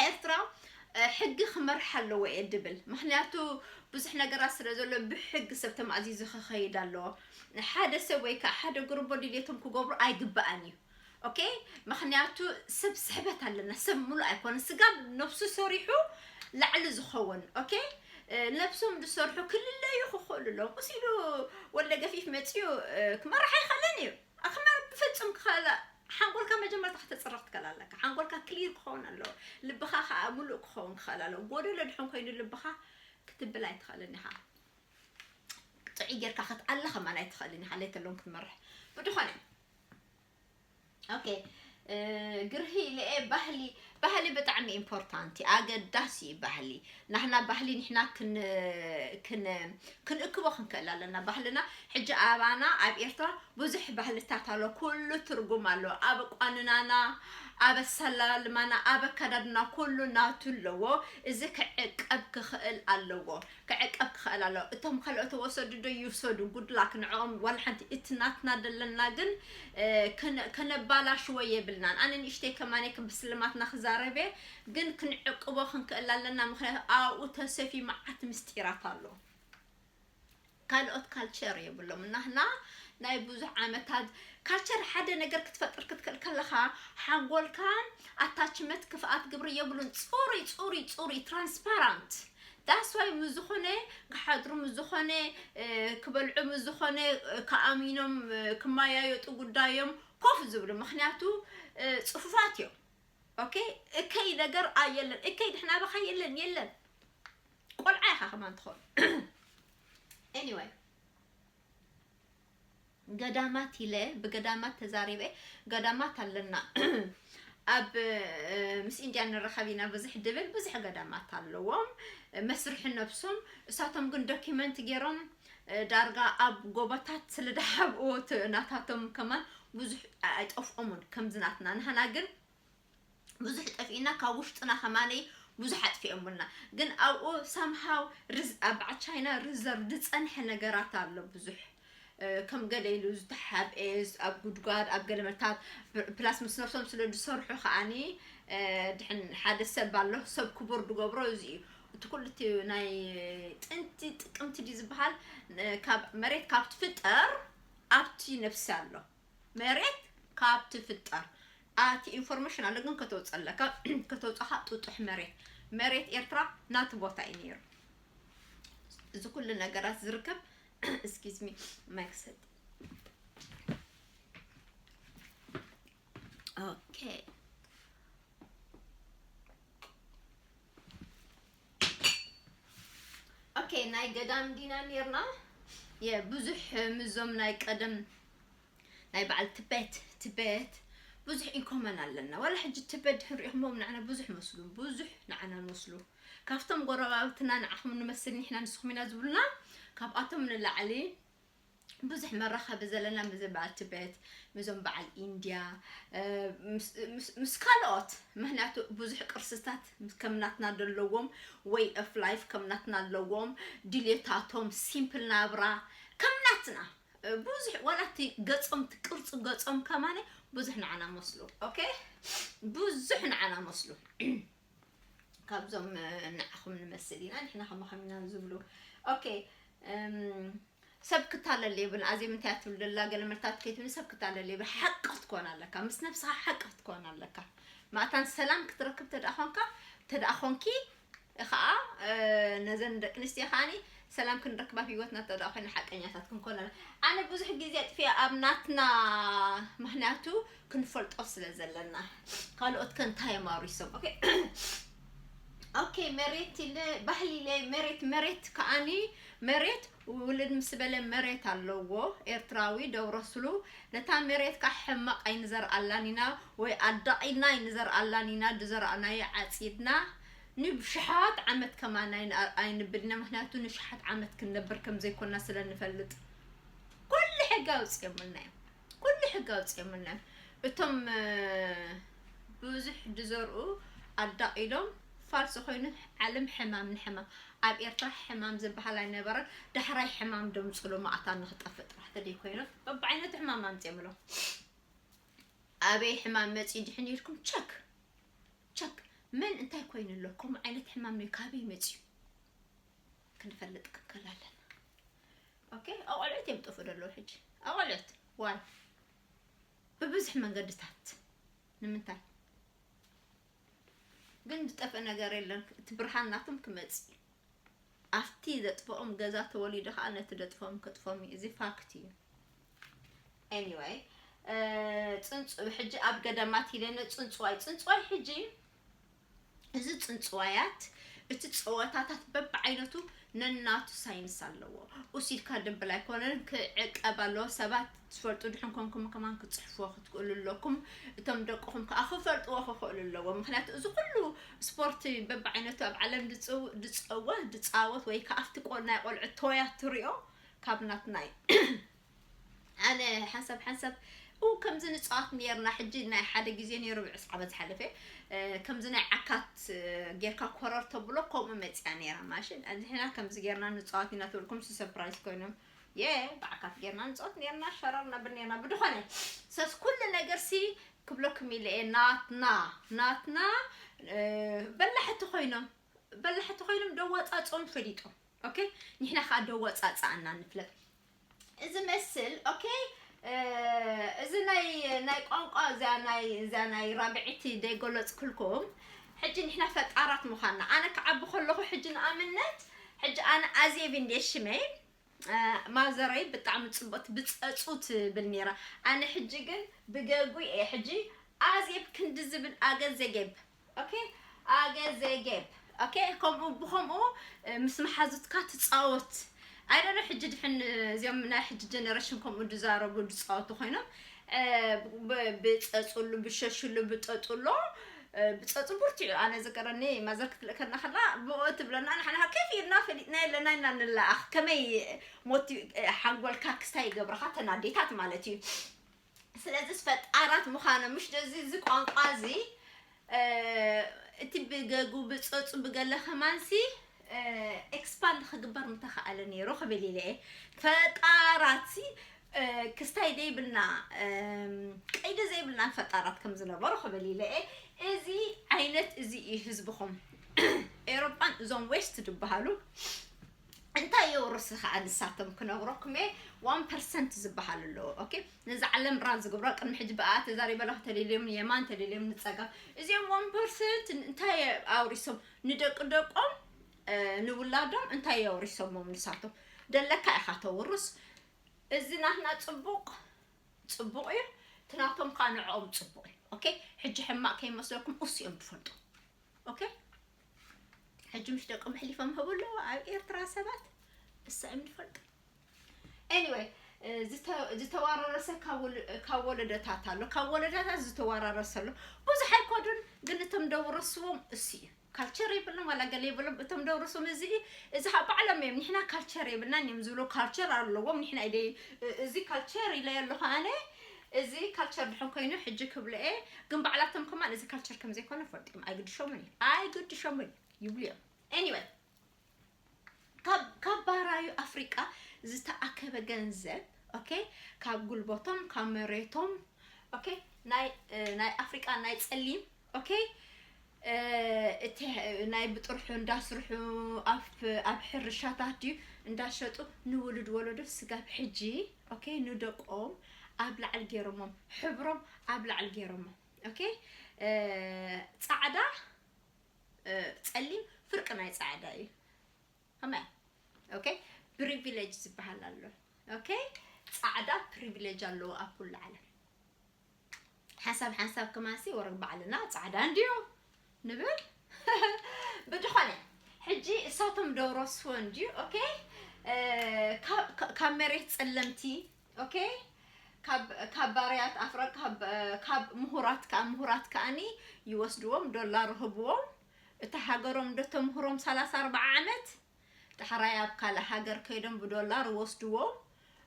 ኤርትራ፣ እ፣ ሕጊ ክመርሕ ኣለዎ እየ ድብል። ምኽንያቱ ብዙሕ ነገራት ስለ ዘሎ ብሕጊ ሰብ ተማእዚዙ ክኸይድ ኣለዎ። ሓደ ሰብ ወይ ከዓ ሓደ ጉርቦ ድልየቶም ክገብሩ ኣይግባእን እዩ። ኦኬ? ምኽንያቱ ሰብ ስሕበት ኣለና። ሰብ ሙሉእ ኣይኮነን። ስጋ ነብሱ ሰሪሑ ላዕሊ ዝኸውን። ኦኬ? እ፣ ነብሶም ዝሰርሑ ክልለዩ ክኽእሉ ኣለዎም። ቁስ ኢሉ ወልደ ገፊፍ መፅዩ፣ እ፣ ክመርሕ ኣይኽእልን እዩ። ኣኽመር ብፍጹም ክኽእል፣ ሓንጎልካ መጀመርታ ከተጽርኽ ትኽእል ኣለካ። ሓንጎልካ ክሊር ክኸውን ኣለዎ። ልብኻ ከኣ ምሉእ ክኸውን ክኽእል ኣለዎ። ጎደሎ ድሕን ኮይኑ ልብኻ ክትብል ኣይትኽእልን ኢኻ። ጥዑይ ጌርካ ክትኣሊ ከማን ኣይትኽእልን ኢኻ። ለይተለውን ክትመርሕ። ብድኾነ፣ ኦኬ፣ እ፣ ግርሂ ኢለ እየ። ባህሊ፣ ባህሊ ብጣዕሚ ኢምፖርታንት እዩ፣ ኣገዳሲ እዩ ባህሊ። ናህና ባህሊ ንሕና ክን-፣ ክን-፣ ክንእክቦ ክንክእል ኣለና። ባህልና ሕጂ ኣባና ኣብ ኤርትራ ብዙሕ ባህልታት ኣሎ፣ ኩሉ ትርጉም ኣለዎ። ኣብ ኣቋንናና፣ ኣብ ኣሰላልማና፣ ኣብ ኣከዳድና ኩሉ ናቱ ኣለዎ። እዚ ክዕቀብ ክኽእል ኣለዎ፣ ክዕቀብ ክኽእል ኣለዎ። እቶም ካልኦት ወሰዱ ዶ ይውሰዱ፣ ጉድላክ ንዕኦም ዋላ ሓንቲ። እቲ ናትና ደለና ግን፣ እ፣ ከነ-፣ ከነባላሽዎ የብልናን። ኣነ ንእሽተይ ከማነ ከም ብስልማትና ክዛረብ እየ፣ ግን ክንዕቅቦ ክንክእል ኣለና። ምኽንያቱ ኣብኡ ተሰፊ መዓት ምስጢራት ኣሎ። ካልኦት ካልቸር የብሎም። ናህና ናይ ብዙሕ ዓመታት ካልቸር፣ ሓደ ነገር ክትፈጥር ክትክእል ከለኻ ሓንጎልካ ኣታችመንት ክፍኣት ግብሪ የብሉን። ጽሩይ፣ ጽሩይ፣ ጽሩይ፣ ትራንስፓራንት። ዳስ ዋይ ምስ ዝኾነ ክሓድሩ፣ ምስ ዝኾነ፣ እ፣ ክበልዑ፣ ምስ ዝኾነ፣ እ፣ ክኣሚኖም፣ እ፣ ክመያየጡ ጉዳዮም ኮፍ ዝብሉ። ምኽንያቱ፣ እ፣ ጽፉፋት እዮም። ኦኬ? እከይ ነገር ኣየለን። እከይ ድሕና በኻ የለን፣ የለን። ቆልዓ ኢኻ ከማን ትኾን። ኤኒወይ፣ ገዳማት ኢለ፣ ብገዳማት ተዛሪበ፣ ገዳማት ኣለና። ኣብ፣ እ፣ ምስ ኢንድያ ንራኸብ ኢና ብዙሕ ድብል፣ ብዙሕ ገዳማት ኣለዎም። መስርሒ ነብሶም፣ እሳቶም ግን ዶኪመንት ገይሮም፣ እ፣ ዳርጋ ኣብ ጎቦታት ስለ ደሓብኡ፣ እቲ ናታቶም ከማን ብዙሕ ኣይጠፍኦምን ከምዚ ናትና። ንሃና ግን ብዙሕ ጠፊእና፣ ካብ ውሽጥና ከማነይ ብዙሕ ኣጥፊኦምልና። ግን ኣብኡ ሳምሃው ርዝ-፣ ኣብ በዓል ቻይና ሪዘርቭ ዝጸንሐ ነገራት ኣሎ ብዙሕ። እ፣ ከም ገለ ኢሉ ዝተሓብኤ፣ ኣብ ጉድጓድ፣ ኣብ ገለ መታት፣ ፕ-፣ ፕላስ ምስ ነብሶም ስለ ዝሰርሑ ከኣኒ፣ እ፣ ድሕን ሓደ ሰብ ኣሎ፣ ሰብ ክቡር ዝገብሮ እዚ እዩ። እቲ ኩሉ እቲ ናይ ጥንቲ ጥቅምቲ ድዩ ዝበሃል፣ ን-፣ ካብ መሬት ካብ ትፍጠር ኣብቲ ነብሲ ኣሎ። መሬት ካብ ትፍጠር ኣቲ ኢንፎርሜሽን ኣሎ፣ ግን ከተውፀለካ፣ ከተውፀኻ ጥጡሕ መሬት። መሬት ኤርትራ ናቲ ቦታ እዩ ነይሩ። እዚ ኩሉ ነገራት ዝርከብ፣ ኤክስኪውዝ ሚ፣ ማይክ ሰጥ። ኦኬ። ኦኬ፣ ናይ ገዳም ዲና ኔርና። የብዙሕ ምዞም ናይ ቀደም ናይ በዓል ትቤት፣ ትቤት ብዙሕ ኢንኮመን ኣለና። ዋላ ሕጂ ትቤት ድሕን ሪኢኹሞም ንዓና ብዙሕ መስሉ፣ ብዙሕ ንዓና መስሉ። ካብቶም ጎረባብትና ንዓኹም ንመስል ንሕና ንስኹም ኢና ዝብሉና፣ ካብኣቶም ንላዕሊ ብዙሕ መራኸቢ ዘለና ምስ በዓል ትቤት፣ ምስዞም በዓል ኢንድያ፣ እ፣ ምስ፣ ምስ፣ ምስ ካልኦት። ምኽንያቱ ብዙሕ ቅርስታት ከም ናትና ዘለዎም፣ ወይ ኦፍ ላይፍ ከም ናትና ኣለዎም፣ ድልየታቶም፣ ሲምፕል ናብራ ከም ናትና፣ እ፣ ብዙሕ፣ ዋላ እቲ ገጾም፣ እቲ ቅርጺ ገጾም ከማነ ብዙሕ ንዓና መስሉ። ኦኬ? ብዙሕ ንዓና መስሉ። ካብዞም፣ እ፣ ንዓኹም ንመስል ኢና፣ ንሕና ከማኹም ኢና ዝብሉ። ኦኬ፣ እም፣ ሰብ ክታለል የብልን። ኣዜ ምንታይ እያ ትብል ዘላ? ገለ መልታት ከይትብሊ፣ ሰብ ክታለል የብልን። ሓቂ ክትኮን ኣለካ፣ ምስ ነብስኻ ሓቂ ክትኮን ኣለካ። ማእታን ሰላም ክትረክብ ተደኣ ኾንካ፣ ተደኣ ኾንኪ ኸኣ፣ እ፣ ነዘን ደቂ ኣንስትዮ ከኣኒ ሰላም ክንረክብ ኣብ ህይወትና ተደኣ ኮይና ሓቀኛታት ክንኮን ኣለና። ኣነ ብዙሕ ግዜ ኣጥፊኣ ኣብ ናትና፣ ምኽንያቱ ክንፈልጦ ስለ ዘለና። ካልኦት ከ እንታይ እዮም ኣውሪሶም? ኦኬ። ኦኬ፣ መሬት ኢለ፣ ባህሊ ኢለ፣ መሬት፣ መሬት ከኣኒ፣ መሬት ውልድ ምስ በለ መሬት ኣለዎ። ኤርትራዊ ደው ረስሉ፣ ነታ መሬት ከኣ ሕማቕ ኣይንዘርኣላን ኢና፣ ወይ ኣዳቒልና ኣይንዘርኣላን ኢና፣ ዝዘራእናዮ ዓጺድና ንብሽሓት ዓመት ከማን ኣይን-፣ ኣይንብል ኢና፣ ምኽንያቱ ንሽሓት ዓመት ክንነብር ከም ዘይኮንና ስለ ንፈልጥ። ኩሉ ሕጊ ኣውፂኦምልና እዮም። ኩሉ ሕጊ ኣውፂኦምልና እዮም። እቶም ብዙሕ ዝዘርኡ ኣዳቒሎም ፋልሲ ኮይኑ ዓለም ሕማም ንሕማም። ኣብ ኤርትራ ሕማም ዝበሃል ኣይነበረን። ዳሕራይ ሕማም ደምፅሉ ማእታ ንክጠፍእ ጥራሕ ተደይ ኮይኖም በብዓይነቱ ሕማም ኣምፂኦምሎም። ኣበይ ሕማም መፂኡ ድሕን ኢልኩም ቸክ ቸክ መን እንታይ ኮይኑ ኣሎ? ከምኡ ዓይነት ሕማም ነው ካበይ መፂኡ? ክንፈልጥ ክንክእል ኣለና። ኦኬ፣ ኣቆልዑት እዮም ጠፉ ዘለዉ ሕጂ። ኣቆልዑት ዋይ ብብዙሕ መንገድታት ንምንታይ ግን ዝጠፍእ ነገር የለን። እቲ ብርሃን ናቶም ክመጽእ እዩ። ኣብቲ ዘጥፍኦም ገዛ ተወሊዱ ከዓ ነቲ ዘጥፍኦም ከጥፍኦም እዩ። እዚ ፋክት እዩ። Anyway፣ ጽንጹ ሕጂ ኣብ ገዳማት ኢለነ ጽንጽዋይ ጽንጽዋይ ሕጂ እዚ ጽንጽዋያት እቲ ጸወታታት በብዓይነቱ ነናቱ ሳይንስ ኣለዎ። ኡሲድካ ድብል ኣይኮነን፣ ክዕቀብ ኣለዎ። ሰባት ትፈልጡ ድሕን ኮንኩም ከማን ክትጽሕፍዎ ክትክእሉ ኣለኩም። እቶም ደቅኹም ከዓ ክፈልጥዎ ክኽእሉ ኣለዎ። ምክንያቱ እዚ ኩሉ ስፖርት በብዓይነቱ ኣብ ዓለም ዝጸወት ድጻወት ወይ ከዓ ኣብቲ ናይ ቆልዑ ቶያ ትሪኦ ካብ ናትና እዩ። ኣነ ሓንሳብ ሓንሳብ ኡ ከምዚ ንፃወት ነርና። ሕጂ ናይ ሓደ ግዜ ነይሩ ብዕስ ዓመት ዝሓለፈ ከምዚ ናይ ዓካት ጌርካ ኮረር ተብሎ ከምኡ መፅያ ነይራ ማሽን። ንሕና ከምዚ ጌርና ንፃወት ኢና ትብልኩም ሰርፕራይዝ ኮይኖም የ ብዓካት ጌርና ንፃወት ነርና ሸረር ነብል ነርና። ብድኾነ ሰስ ኩሉ ነገር ሲ ክብለኩም ኢለ እየ ናትና ናትና በላሕቲ ኮይኖም በላሕቲ ኮይኖም ደዋፃፆም ፈሊጦም ኦኬ። ንሕና ከዓ ደዋፃፃኣና ንፍለጥ እዚ መስል ኦኬ። እዚ ናይ ናይ ቋንቋ እዚኣ ናይ እዚኣ ናይ ራብዒቲ ደይገለፅኩልኩም። ሕጂ ንሕና ፈጣራት ምዃንና ኣነ ክዓቢ ከለኹ ሕጂ ንኣብነት ሕጂ ኣነ ኣዜብ እንዴ ሽመይ ማዘረይ ብጣዕሚ ፅቡቅ ብፀፁ ትብል ነይራ። ኣነ ሕጂ ግን ብገጉ እየ ሕጂ ኣዜብ ክንዲ ዝብል ኣገ ዘጌብ ኦኬ ኣገ ዘጌብ ኦኬ። ከምኡ ብከምኡ ምስ መሓዙትካ ትፃወት ኣይደነ። ሕጂ ድሕን እዚኦም ናይ ሕጂ ጀነሬሽን ከምኡ ዝዛረቡ ዝፃወቱ ኮይኖም ብፀፁሉ ብሸሽሉ ብጠጡሎ ብፀፁ ብርቲዑ ኣነ ዝገረኒ ማዘር ክትልእከና ከላ ብኦ ትብለና ንሓና ከፍ ኢልና ፈሊጥና የለና ኢና ንለኣኽ ከመይ ሞቲ ሓንጎልካ ክስታይ ይገብረኻ ተናዴታት ማለት እዩ። ስለዚስ ፈጣራት ምዃኖም ምሽ ደዚ እዚ ቋንቋ እዚ እቲ ብገጉ ብፀፁ ብገለ ከማንሲ ኤክስፓንድ ክግበር ምተኸኣለ ነይሩ ክብል ኢለ እየ። ፈጣራት ክስታይ ዘይብልና ቀይዲ ዘይብልና ፈጣራት ከም ዝነበሩ ክብል ኢለ እየ። እዚ ዓይነት እዚ እዩ ህዝብኹም ኤሮጳን እዞም ዌስት ዝበሃሉ እንታይ የውርስ ከዓ ንሳቶም ክነግረኩም እየ። ዋን ፐርሰንት ዝበሃል ኣለዎ ኦኬ። ነዚ ዓለም ራን ዝገብሮ ቅድሚ ሕጂ ብኣ ተዛሪበላ ተደልዮም የማን ተደልዮም ንፀጋም እዚኦም ዋን ፐርሰንት እንታይ ኣውሪሶም ንደቂ ደቆም ንውላዶም እንታይ የውሪሶሞም ንሳቶም ደለካ ኢኻ ተውርስ። እዚ ናትና ፅቡቅ ፅቡቅ እዩ። ትናቶም ከዓ ንዕኦም ፅቡቅ እዩ ኦኬ። ሕጂ ሕማቅ ከይመስለኩም እሱ እዮም ትፈልጡ ኦኬ። ሕጂ ምሽ ደቆም ኣሕሊፎም ህቡ ኣለዎ ኣብ ኤርትራ ሰባት እሳ እዮም ዝፈልጡ። Anyway ዝተዋራረሰ ካብ ወለደታት ኣሎ ካብ ወለደታት ዝተዋራረሰ ኣሎ። ብዙሕ ኣይኮዱን ግን እቶም ደውረስዎም እሱ እዩ ካልቸር የብሎም ዋላ ገለ የብሎም እቶም ደውረስዎም እዚ እዩ። እዚ ካብ ባዕሎም እዮም ንሕና ካልቸር የብልናን እዮም ዝብሉ ካልቸር ኣለዎም ንሕና ኢደ እዚ ካልቸር ኢለ ኣለኹ ኣነ። እዚ ካልቸር ድሕን ኮይኑ ሕጂ ክብሎ እየ ግን ባዕላቶም ከማን እዚ ካልቸር ከም ዘይኮነ ፈልጦም ኣይግድሾምን እዩ ኣይግድሾምን ይብሉ እዮም። Anyway ካብ ባራዩ ኣፍሪቃ ዝተኣከበ ገንዘብ ኦኬ ካብ ጉልበቶም ካብ መሬቶም ኦኬ ናይ ናይ ኣፍሪቃ ናይ ጸሊም ኦኬ እቲ ናይ ብጥርሑ እንዳስርሑ ኣብ ኣብ ሕርሻታት ድዩ እንዳሸጡ ንውሉድ ወለዶ ስጋብ ሕጂ ኦኬ ንደቆም ኣብ ላዕሊ ገይሮሞም ሕብሮም ኣብ ላዕሊ ገይሮሞም ኦኬ ጻዕዳ ጸሊም ፍርቂ ናይ ጻዕዳ እዩ። ከመይ ኦኬ ፕሪቪሌጅ ዝበሃል ኣሎ። ኦኬ ጻዕዳ ፕሪቪሌጅ ኣለዎ ኣብ ኩሉ ዓለም። ሓንሳብ ሓንሳብ ከማሲ ወረግ ባዕልና ጻዕዳ እንድዮ ንብል ብድኾነ ሕጂ እሳቶም ደውረስዎ እንድዩ ኦኬ ካብ መሬት ጸለምቲ ኦኬ ካብ ባርያት ኣፍረ ካብ ምሁራት ከዓ ምሁራት ከዓኒ ይወስድዎም ዶላር ህብዎም እታ ሃገሮም ዶ ተምህሮም ሰላሳ ኣርባዓ ዓመት ዳሕራይ ኣብ ካልእ ሃገር ከይዶም ብዶላር ወስድዎም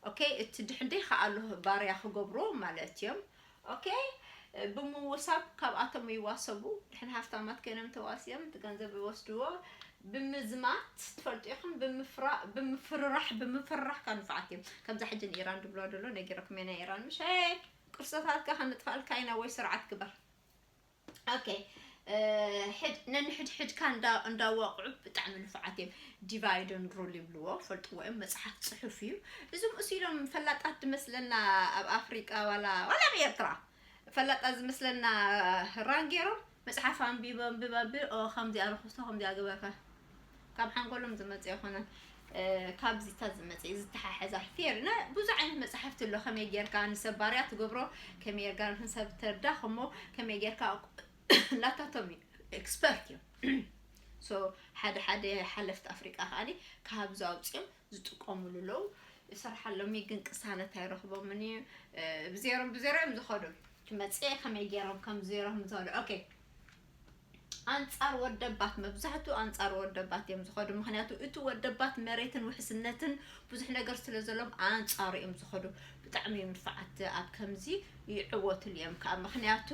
ኦኬ፣ እቲ ድሕንደይ ከኣሉ ባርያ ክገብሩ ማለት እዮም። ኦኬ፣ ብምውሳብ ካብኣቶም ይዋሰቡ። ድሕን ሃፍታማት ኮይኖም ተዋስዮም እቲ ገንዘብ ይወስድዎ። ብምዝማት ትፈልጡ ኢኹም። ብምፍራ- ብምፍርራሕ ብምፍርራሕ ካብ ንፋዓት እዮም። ከምዛ ሕጂ ንኢራን ድብሎ ደሎ ነጊረኩም እየ። ናይ ኢራን ምሽ ቅርሶታትካ ከንጥፋልካ ኢና ወይ ስርዓት ግበር። ኦኬ፣ ነንሕድሕድካ እንዳዋቕዑ ብጣዕሚ ንፉዓት እዮም። ዲቫይድን ሩል ይብልዎ፣ ፈልጥዎ እዮም። መፅሓፍ ፅሑፍ እዩ። እዞም እሱ ኢሎም ፈላጣት ዝመስለና ኣብ ኣፍሪቃ ዋላ ዋላ ኣብ ኤርትራ ፈላጣት ዝመስለና ራን ገይሮም መፅሓፍ ኣንቢበ ኣንቢበ ኣንቢበ ኦ ከምዚኣ ርኩስቶ ከምዚኣ ግበርካ ካብ ሓንጎሎም ዝመፀ ይኮነን። ካብዚታት ዝመፀ ዝተሓሓዛ ፌር ና ብዙ ዓይነት መፅሓፍቲ ኣሎ። ከመይ ጌርካ ንሰብ ባርያ ትገብሮ፣ ከመይ ጌርካ ንሰብ ተርዳኸሞ፣ ከመይ ጌርካ ናታቶም እዩ። ኤክስፐርት እዮም። ሶ ሓደ ሓደ ሓለፍቲ ኣፍሪቃ ከዓኒ ካብዚ ኣውፅኦም ዝጥቀሙሉ ኣለዉ። ይሰርሓሎም እዩ ግን ቅሳነት ኣይረኽቦምን እዩ። ብዜሮም ብዜሮ እዮም ዝኸዱ። ክመፅእ ከመይ ገይሮም ከም ዜሮም ዝኸዱ። ኦኬ፣ ኣንፃር ወደባት፣ መብዛሕትኡ ኣንፃር ወደባት እዮም ዝኸዱ። ምክንያቱ እቲ ወደባት መሬትን ውሕስነትን ብዙሕ ነገር ስለ ዘሎም ኣንፃሩ እዮም ዝኸዱ። ብጣዕሚ እዮም ንፋዓት ኣብ ከምዚ ይዕወትሉ እዮም ከዓ። ምክንያቱ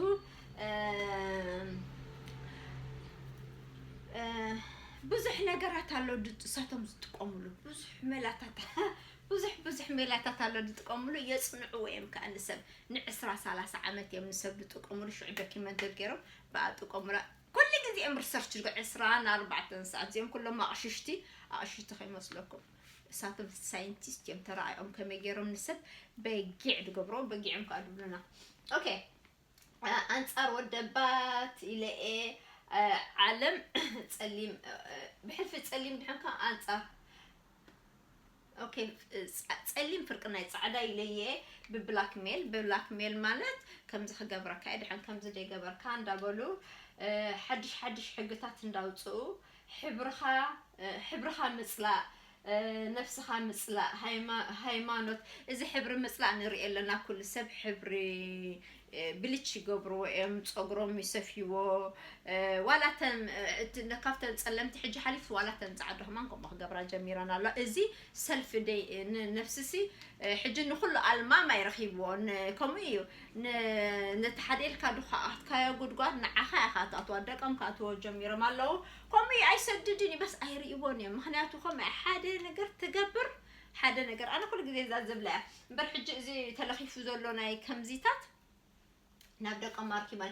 ብዙሕ ነገራት ኣሎ እሳቶም ዝጥቀሙሉ ብዙሕ መላታት ብዙሕ ብዙሕ ሜላታት ኣሎ ዝጥቀሙሉ። የፅንዕዎ እዮም ከዓ ንሰብ ንዕስራ ሰላሳ ዓመት እዮም ንሰብ ዝጥቀሙሉ። ሽዑ ዶኪመንተር ገይሮም ብኣ ጥቀሙላ። ኩሉ ግዜ እዮም ሪሰርች ድጎ ዕስራን ኣርባዕተን ሰዓት እዚኦም ኩሎም ኣቕሽሽቲ ኣቕሽሽቲ ከይመስለኩም። እሳቶም ሳይንቲስት እዮም። ተረኣዮም ከመይ ገይሮም ንሰብ በጊዕ ድገብሮ በጊዖም ከዓ ድብሉና። ኦኬ፣ ኣንፃር ወደባት ኢለኤ ዓለም ጸሊም ብሕልፊ ጸሊም ድሕንካ ኣንፃር ኦኬ፣ ጸሊም ፍርቂ ናይ ጻዕዳ ኢለየ ብብላክሜል። ብብላክሜል ማለት ከምዚ ክገብረካ እየ፣ ድሕን ከምዚ ደይገበርካ እንዳበሉ ሓድሽ ሓድሽ ሕግታት እንዳውፅኡ ሕብርኻ ሕብርኻ ምፅላእ፣ ነፍስኻ ምፅላእ፣ ሃይማኖት፣ እዚ ሕብሪ ምፅላእ ንርኢ ኣለና። ኩሉ ሰብ ሕብሪ ብልች ይገብርዎ እዮም፣ ፀጉሮም ይሰፍይዎ። ዋላ ተን ካብተን ፀለምቲ ሕጂ ሓሊፍ ዋላ ተን ፃዕዳ ከማን ከምኡ ክገብራ ጀሚረን ኣሎ። እዚ ሰልፍ ደይ ነፍስሲ ሕጂ ንኩሉ ኣልማም ኣይረኪብዎ። ከምኡ እዩ። ነቲ ሓደ ኢልካ ድካ ኣትካዮ ጉድጓድ ንዓኻ ኢኻ ትኣትዋ። ደቀም ክኣትዎ ጀሚሮም ኣለዉ። ከምኡ እዩ። ኣይሰድድን እዩ፣ በስ ኣይርእይዎን እዮም። ምክንያቱ ከም ሓደ ነገር ትገብር ሓደ ነገር ኣነ ኩሉ ግዜ እዛ ዝብላ እያ እምበር ሕጂ እዚ ተለኪፉ ዘሎ ናይ ከምዚታት ናብ ደቀም ኣርኪባ።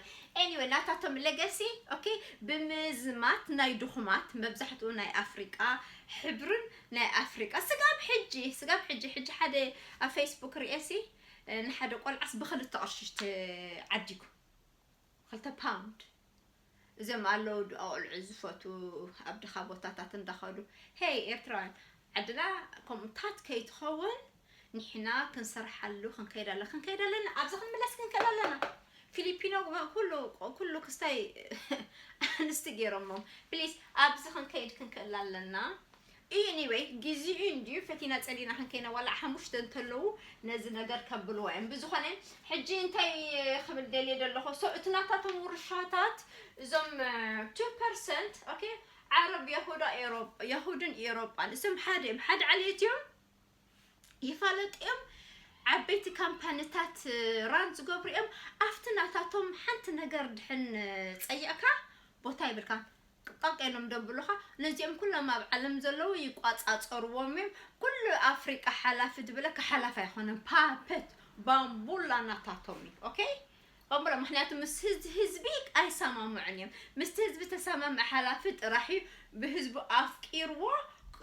ኤኒወይ ናታቶም ለገሲ ኦኬ። ብምዝማት ናይ ድኹማት መብዛሕትኡ ናይ ኣፍሪቃ ሕብርን ናይ ኣፍሪቃ ስጋብ ሕጂ ስጋብ ሕጂ ሕጂ ሓደ ኣብ ፌስቡክ ርእሲ ንሓደ ቆልዓስ ብክልተ ቅርሺ ዓዲጉ ክልተ ፓውንድ። እዞም ኣለዉ ኣቑልዑ ዝፈቱ ኣብ ድኻ ቦታታት እንዳኸዱ ሄይ ኤርትራውያን ዓድና ከምኡታት ከይትኸውን ንሕና ክንሰርሓሉ ክንከይድ ኣለ ክንከይድ ኣለና። ኣብዚ ክንምለስ ክንክእል ኣለና። ፊሊፒኖ ኩሉ ኩሉ ክስታይ ኣንስቲ ገይሮሞም ፕሊስ ኣብዚ ክንከይድ ክንክእል ኣለና። እዩ ኒወይ ጊዜኡ እንድዩ ፈቲና ጸሊና ክንከይና ዋላ ሓሙሽተ እንተለዉ ነዚ ነገር ከብልዎ እዮም። ብዝኾነ ሕጂ እንታይ ክብል ደልየ ደለኹ ሶ እቲ ናታቶም ውርሻታት እዞም two percent ኦኬ ዓረብ የሁዳ ኤሮጳ የሁድን ኤሮጳን እሶም ሓደ እዮም። ሓደ ዓሌት እዮም። ይፋለጡ እዮም። ዓበይቲ ካምፓኒታት ራን ዝገብሩ እዮም። ኣብቲ ናታቶም ሓንቲ ነገር ድሕን ጸይቕካ ቦታ ይብልካ። ቅጣቅ ኢሎም ደብሉኻ። ነዚኦም ኩሎም ኣብ ዓለም ዘለዉ ይቋጻጸርዎም እዮም። ኩሉ ኣፍሪቃ ሓላፊ ድብለካ ሓላፊ ኣይኮነን። ፓፐት ባምቡላ ናታቶም እዩ። ኦኬ ባምቡላ ምክንያቱ ምስ ህዝ- ህዝቢ ኣይሰማምዑን እዮም። ምስቲ ህዝቢ ተሰማምዐ ሓላፊ ጥራሕ እዩ ብህዝቡ ኣፍቂርዎ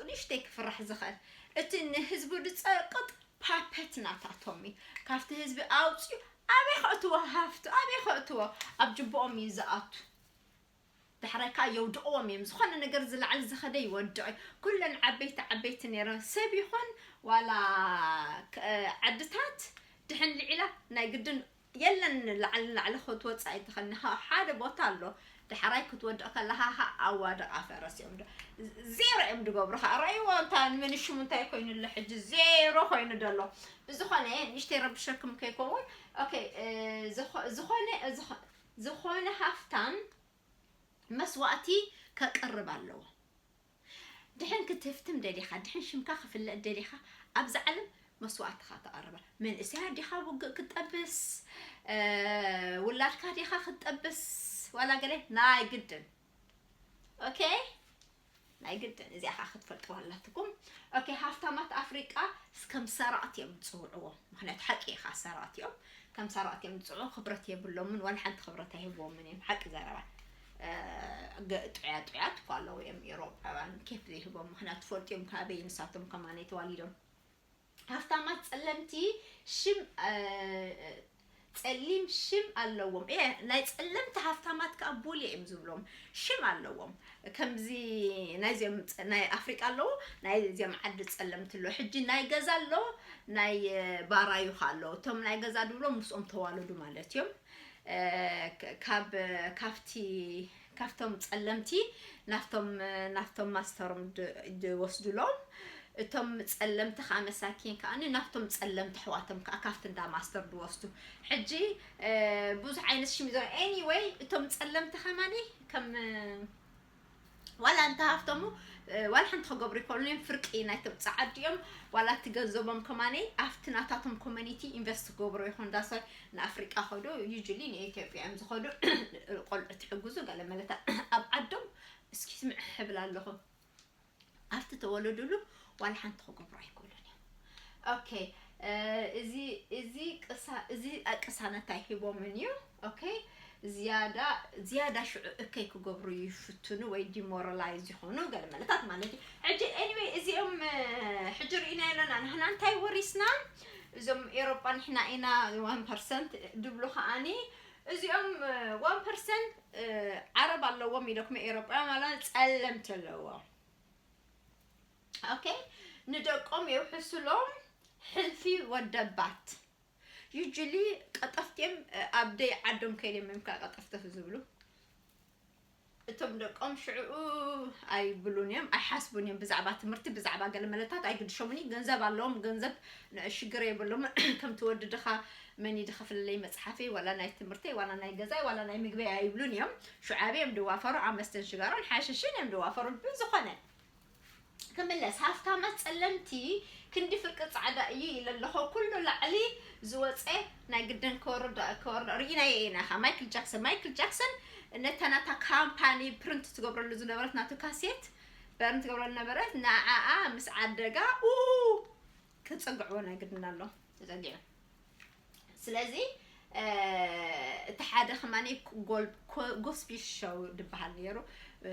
ንእሽተይ ክፍራሕ ዝኽእል። እቲ ንህዝቡ ዝጸቅጥ ፓፐት ናታቶም እዩ። ካብቲ ህዝቢ ኣውፅዩ ኣበይ ከእትዎ ሃፍቱ ኣበይ ከእትዎ ኣብ ጅብኦም እዩ ዝኣቱ። ዳሕራይ ከዓ የውድቕዎም እዮም። ዝኾነ ነገር ዝለዓል ዝኸደ ይወድቕ እዩ። ኩለን ዓበይቲ ዓበይቲ ነይረን ሰብ ይኹን ዋላ ዓድታት ድሕን ልዒላ ናይ ግድን የለን። ላዕሊ ንላዕሊ ክትወፅእ ኣይትኽእልን። ሓደ ቦታ ኣሎ ዳሕራይ ክትወድቕ ከለኻ ኣዋድቕ ኣፈረስ እዮም። ዜሮ እዮም ዝገብሩ ከዓ ረእይዎ። እንታ ንምንሽሙ እንታይ ኮይኑ ኣሎ ሕጂ ዜሮ ኮይኑ ደሎ። ብዝኾነ ንእሽተይ ረብሸኩም ከይከውን ኦኬ። ዝኾነ ዝኾነ ሃፍታም መስዋእቲ ከቅርብ ኣለዎ። ድሕን ክትህፍትም ደሊኻ ድሕን ሽምካ ክፍለጥ ደሊኻ ኣብዚ ዓለም መስዋእትኻ ተቐርበ። መንእሰያ ዲኻ ውግእ ክትጠብስ፣ እ፣ ውላድካ ዲኻ ክትጠብስ፣ ዋላ ገለ ናይ ግድን። ኦኬ? ናይ ግድን እዚኣ ኸዓ ክትፈልጥዋ ኣለትኩም። ኦኬ፣ ሃፍታማት ኣፍሪቃ ከም ሰራቕቲ እዮም ዝጽውዕዎም። ምኽንያቱ ሓቂ ኢኻ፣ ሰራቕቲ እዮም። ከም ሰራቕቲ እዮም ዝጽውዑ፣ ክብረት የብሎምን፣ ዋላ ሓንቲ ክብረት ኣይህብዎምን እዮም። ሓቂ ዘረባ። እ፣ ገ-፣ ጥዑያት ጥዑያት እኮ ኣለዉ እዮም ኤውሮጳውያን፣ ኬፍ ዘይህቦም። ምኽንያቱ ትፈልጡ እዮም፣ ካበይ ንሳቶም ከማነይ ተዋሊዶም። ሃፍታማት ጸለምቲ ሽም፣ እ፣ ጸሊም ሽም ኣለዎም። እ፣ ናይ ጸለምቲ ሃፍታማት ከኣ ቡሊ እዮም ዝብሎም። ሽም ኣለዎም። ከምዚ ናይዚኦም ጸ-፣ ናይ ኣፍሪቃ ኣለዉ፣ ናይዚኦም ዓዲ ጸለምቲ ኣሎ። ሕጂ ናይ ገዛ ኣሎ፣ ናይ፣ እ፣ ባራዩ ከኣ ኣለዉ። እቶም ናይ ገዛ ድብሎም ምስኦም ተዋለዱ ማለት እዮም። እ፣ ክ-፣ ካብ፣ ካብቲ፣ ካብቶም ጸለምቲ ናፍቶም፣ ናፍቶም ማስተሮም ድ-፣ ድወስዱሎም። እቶም ጸለምቲ ከኣ መሳኪን ከኣ ናፍቶም ጸለምቲ ኣሕዋቶም ከኣ ካብቲ እንዳ ማስተር ድወስዱ። ሕጂ፣ እ፣ ብዙሕ ዓይነት ሽም እዩ ዘሎ። ኤኒወይ፣ እቶም ጸለምቲ ከማኒ ከም፣ ዋላ እንተ ሃፍተሙ፣ እ፣ ዋላ ሓንቲ ክገብሩ ይክእሉን እዮም። ፍርቂ ናይቶም ጸዓዱ እዮም። ዋላ እቲ ገንዘቦም ከማኒ ኣብቲ ናታቶም ኮሚኒቲ ኢንቨስት ክገብሩ ይኹን። ዳስ ዋይ ንኣፍሪቃ ከዱ፣ ዩዥሊ ንኢትዮጵያ እዮም ዝኸዱ። ቆልዑ ትሕግዙ፣ ገለ መለታት ኣብ ዓዶም እስኪ ስምዕ እብል ኣለኹ። ኣብቲ ተወለዱሉ ዋላ ሓንቲ ክገብሩ ኣይክእሉን እዮም። ኦኬ፣ እ፣ እዚ፣ እዚ ቅሳ-፣ እዚ ቅሳነት ኣይሂቦምን እዩ። ኦኬ፣ ዝያዳ፣ ዝያዳ ሽዑ እከይ ክገብሩ ይፍትኑ ወይ ዲሞራላይዝ ይኾኑ፣ ገለ መለታት ማለት እዩ። ሕጂ፣ ኤኒዌይ፣ እዚኦም፣ እ፣ ሕጂ ርኢና ኣለና። ንሕና እንታይ ወሪስና? እዞም ኤውሮጳ ንሕና ኢና ዋን ፐርሰንት ድብሉ ከኣኒ፣ እዚኦም፣ እ፣ ዋን ፐርሰንት፣ እ፣ ዓረብ ኣለዎም ኢለኩም፣ ኤውሮጳውያን ማለት ጸለምቲ ኣለዎም። ኦኬ፣ ንደቆም የውሕስሎም ሕልፊ ወደባት። ዩዥሊ ቀጠፍቲ እዮም፣ ኣብ ደይ ዓዶም ከይዶም እዮም ከዓ ቀጠፍተፍ ዝብሉ። እቶም ደቆም ሽዕኡ ኣይብሉን እዮም፣ ኣይሓስቡን እዮም ብዛዕባ ትምህርቲ፣ ብዛዕባ ገለ መለታት ኣይግድሾምን እዩ። ገንዘብ ኣለዎም፣ ገንዘብ ን-፣ ሽግር የብሎም። ከምቲ ወዲ ድኻ መን እዩ ድኸፍለለይ መጽሓፈይ፣ ዋላ ናይ ትምህርተይ፣ ዋላ ናይ ገዛይ፣ ዋላ ናይ ምግበይ ኣይብሉን እዮም። ሽዑ ኣበይ እዮም ድዋፈሩ? ኣብ መስተን ሽጋራን ሓሽሽን እዮም ድዋፈሩ። ብዝኾነ ክምለስ፣ ሃፍታማት ጸለምቲ ክንዲ ፍርቂ ጻዕዳ እዩ ኢለ ኣለኹ። ኩሉ ላዕሊ ዝወጸ ናይ ግድን ክወርድ፣ ክወርድ ርኢናዮ ኢና። ኻ ማይክል ጃክሰን፣ ማይክል ጃክሰን ነታ ናታ ካምፓኒ ፕሪንት ትገብረሉ ዝነበረት ናቱ ካሴት በርን ትገብረሉ ነበረት። ንዓኣ ምስ ዓደጋ፣ ኡ፣ ክጸግዕዎ ናይ ግድን ኣሎ። ተጸጊዑ። ስለዚ፣ እ፣ እቲ ሓደ ከማኒ ጎል-፣ ኮ-፣ ጎስፒ ሾው ድበሃል ነይሩ።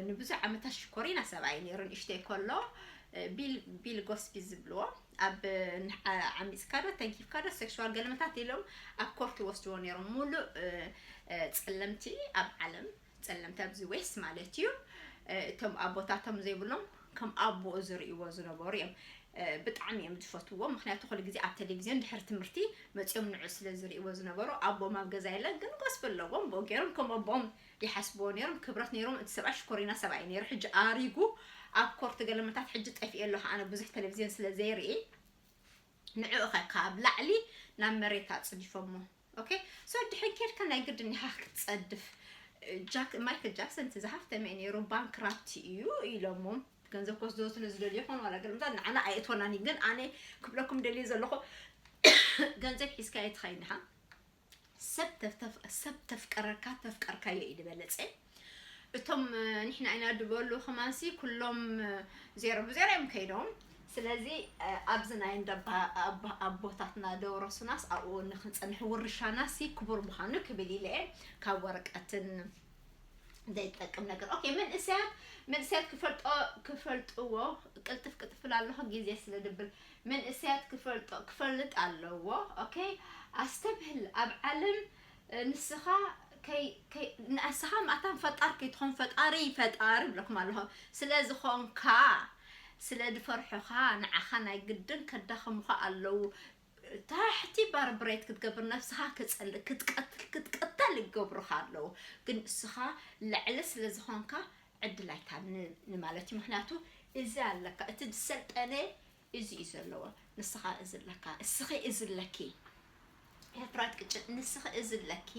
ንብዙሕ ዓመታት ሽኮሪና ሰብኣይ ነይሩ፣ ንእሽተይ ከሎ፣ እ፣ ቢል፣ ቢል ጎስፒ ዝብልዎ። ኣብ፣ እ፣ ን-፣ ዓ-፣ ዓሚጽካ ዶ፣ ተንኪፍካ ዶ፣ ሴክሹዋል ገለመታት ኢሎም ኣብ ኮርት ይወስድዎ ነይሮም። ሙሉእ፣ እ፣ እ፣ ጸለምቲ ኣብ ዓለም፣ ጸለምቲ ኣብዚ ዌስት ማለት እዩ። እ፣ እቶም ኣቦታቶም ዘይብሎም ከም ኣቦኡ ዝርእይዎ ዝነበሩ እዮም። እ፣ ብጣዕሚ እዮም ዝፈትውዎ። ምኽንያቱ ኩሉ ግዜ ኣብ ቴሌቪዝዮን ድሕሪ ትምህርቲ መጺኦም ንዑ ስለ ዝርእይዎ ዝነበሩ፣ ኣቦኦም ኣብ ገዛ የለን፣ ግን ጎስፒ ኣለዎም። ብኡ ገይሮም ከም ኣቦኦም ይሓስብዎ ነይሮም። ክብረት ነይሮም። እቲ ሰብኣይ ሽኮሪና ሰብኣይ ነይሩ። ሕጂ ኣሪጉ ኣብ ኮርት ገለመታት ሕጂ ጠፊኤ ኣለኹ። ኣነ ብዙሕ ቴሌቪዝዮን ስለ ዘይርኢ ንዕኡ ኸ ካብ ላዕሊ ናብ መሬት ኣጽዲፎሞ። ኦኬ፣ ሶ ድሕን ኬድካ ናይ ግድን ኢኻ ክትጸድፍ። ጃክ-፣ ማይክል ጃክሰን እቲ ዝሃፍተመ እዩ ነይሩ፣ ባንክራፕቲ እዩ ኢሎሞ። ገንዘብ ክወስዶ ስለ ዝደልዩ ይኾን ዋላ ገለ ምታት ንዓና ኣየእትወናን እዩ። ግን ኣነ ክብለኩም ደልየ ዘለኹ፣ ገንዘብ ሒዝካ ኣይትኸይድ ኢኻ። ሰብ ተፍ-፣ ሰብ ተፍቀረካ፣ ተፍቀርካዮ እዩ ዝበለጸ። እቶም፣ እ፣ ንሕና ኢና ድበሉ ከማንሲ ኩሎም፣ እ፣ ዜሮ ብዜሮ እዮም ከይዶም። ስለዚ፣ እ፣ ኣብዚ ናይ እንዳ ኣባ-፣ ኣባ-፣ ኣቦታትና ደውረሱናስ ኣብኡ ንክንጸንሕ ውርሻናሲ ክቡር ምዃኑ ክብል ኢለ እየ። ካብ ወረቀትን ዘይጠቅም ነገር። ኦኬ፣ መንእሰያት፣ መንእሰያት ክፈልጦ-፣ ክፈልጥዎ፣ ቅልጥፍ ቅልጥፍ እላለኹ ግዜ ስለ ድብል። መንእሰያት ክፈልጦ-፣ ክፈልጥ ኣለዎ። ኦኬ፣ ኣስተብህል፣ ኣብ ዓለም፣ እ፣ ንስኻ ከይ-፣ ከይ-፣ ንስኻ ማእታን ፈጣር ከይትኾን፣ ፈጣሪ፣ ፈጣሪ እብለኩም ኣለኹ። ስለ ዝኾንካ፣ ስለ ድፈርሑኻ፣ ንዓኻ ናይ ግድን ከዳኽሙኻ ኣለዉ። ታሕቲ ባርብሬት ክትገብር፣ ነብስኻ ክጸል-፣ ክትቀትል፣ ክትቅተል ይገብሩኻ ኣለዉ። ግን እስኻ ልዕሊ ስለ ዝኾንካ ዕድል ኣይትሃብ ን-፣ ንማለት እዩ። ምኽንያቱ እዚ ኣለካ፣ እቲ ዝሰልጠነ እዚ እዩ ዘለዎ። ንስኻ እዚ ኣለካ፣ እስኺ እዚ ኣለኪ። ኤፍራት ቅጭ-፣ ንስኺ እዚ ኣለኪ፣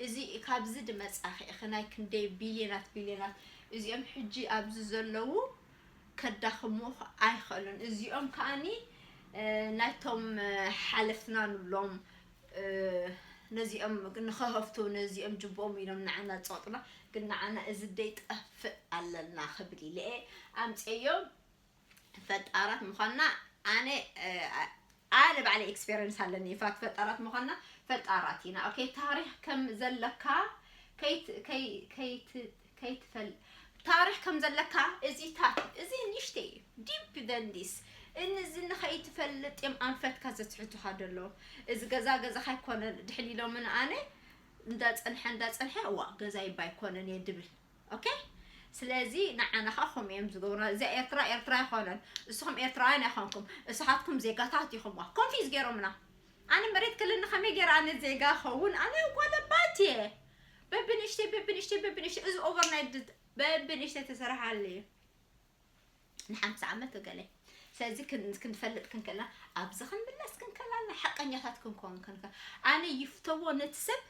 እዚ ካብዚ ድመጻኺ ኢኺ፣ ናይ ክንደይ ቢልዮናት ቢልዮናት እዚኦም ሕጂ ኣብዚ ዘለዉ ከዳኽሙኽ ኣይኽእሉን። እዚኦም ከኣኒ ናይቶም ሓለፍትና ንብሎም ነዚኦም ንኸሀፍቱ ነዚኦም ጅቦም ኢሎም ንዓና ዝፀቕጡና፣ ግን ንዓና እዚ ደይጠፍእ ኣለና ክብል ኢለ ኣምፅዮ። ፈጣራት ምዃንና ኣነ ኣነ ባዕለ ኤክስፔሪንስ ኣለኒ። ፋት ፈጣራት ምዃንና ፈጣራት ኢና። ኦኬ፣ ታሪኽ ከም ዘለካ ከይት- ከይ- ከይት- ከይትፈል ታሪኽ ከም ዘለካ እዚታት እዚ ንሽተይ እዩ። ዲፕ ደንዲስ እንዚ ንኸይትፈልጥ እዮም ኣንፈትካ ዘትሕቱኻ ደሎ። እዚ ገዛ ገዛኻ ኣይኮነን ድሕን ኢሎምን ኣነ እንዳጸንሐ እንዳጸንሐ እዋ ገዛ ይባ ኣይኮነን እየ ድብል። ኦኬ፣ ስለዚ ንዓና ኸዓ ከምኡ እዮም ዝገብሩና። እዛ ኤርትራ ኤርትራ ኣይኮነን፣ እስኹም ኤርትራውያን ኣይኮንኩም፣ እስኻትኩም ዜጋታት ኢኹም። ኮንፊዝ ገይሮምና። ኣነ መሬት ክልኒ ከመይ ገይረ ኣነ ዜጋ ኸውን? ኣነ ጓል ኣባት እየ። በብንእሽተይ በብንእሽተይ በብንእሽተይ እዚ ኦቨርናይት በብንእሽተይ ተሰራሓለ እዩ። ንሓምሳ ዓመት ገለ ስለዚ ክን- ክንፈልጥ ክንክእልና ኣብዚ ክንምለስ ክንክእላና ሓቀኛታት ክንኮን ክንክእል። ኣነ ይፍተዎ ነቲ ሰብ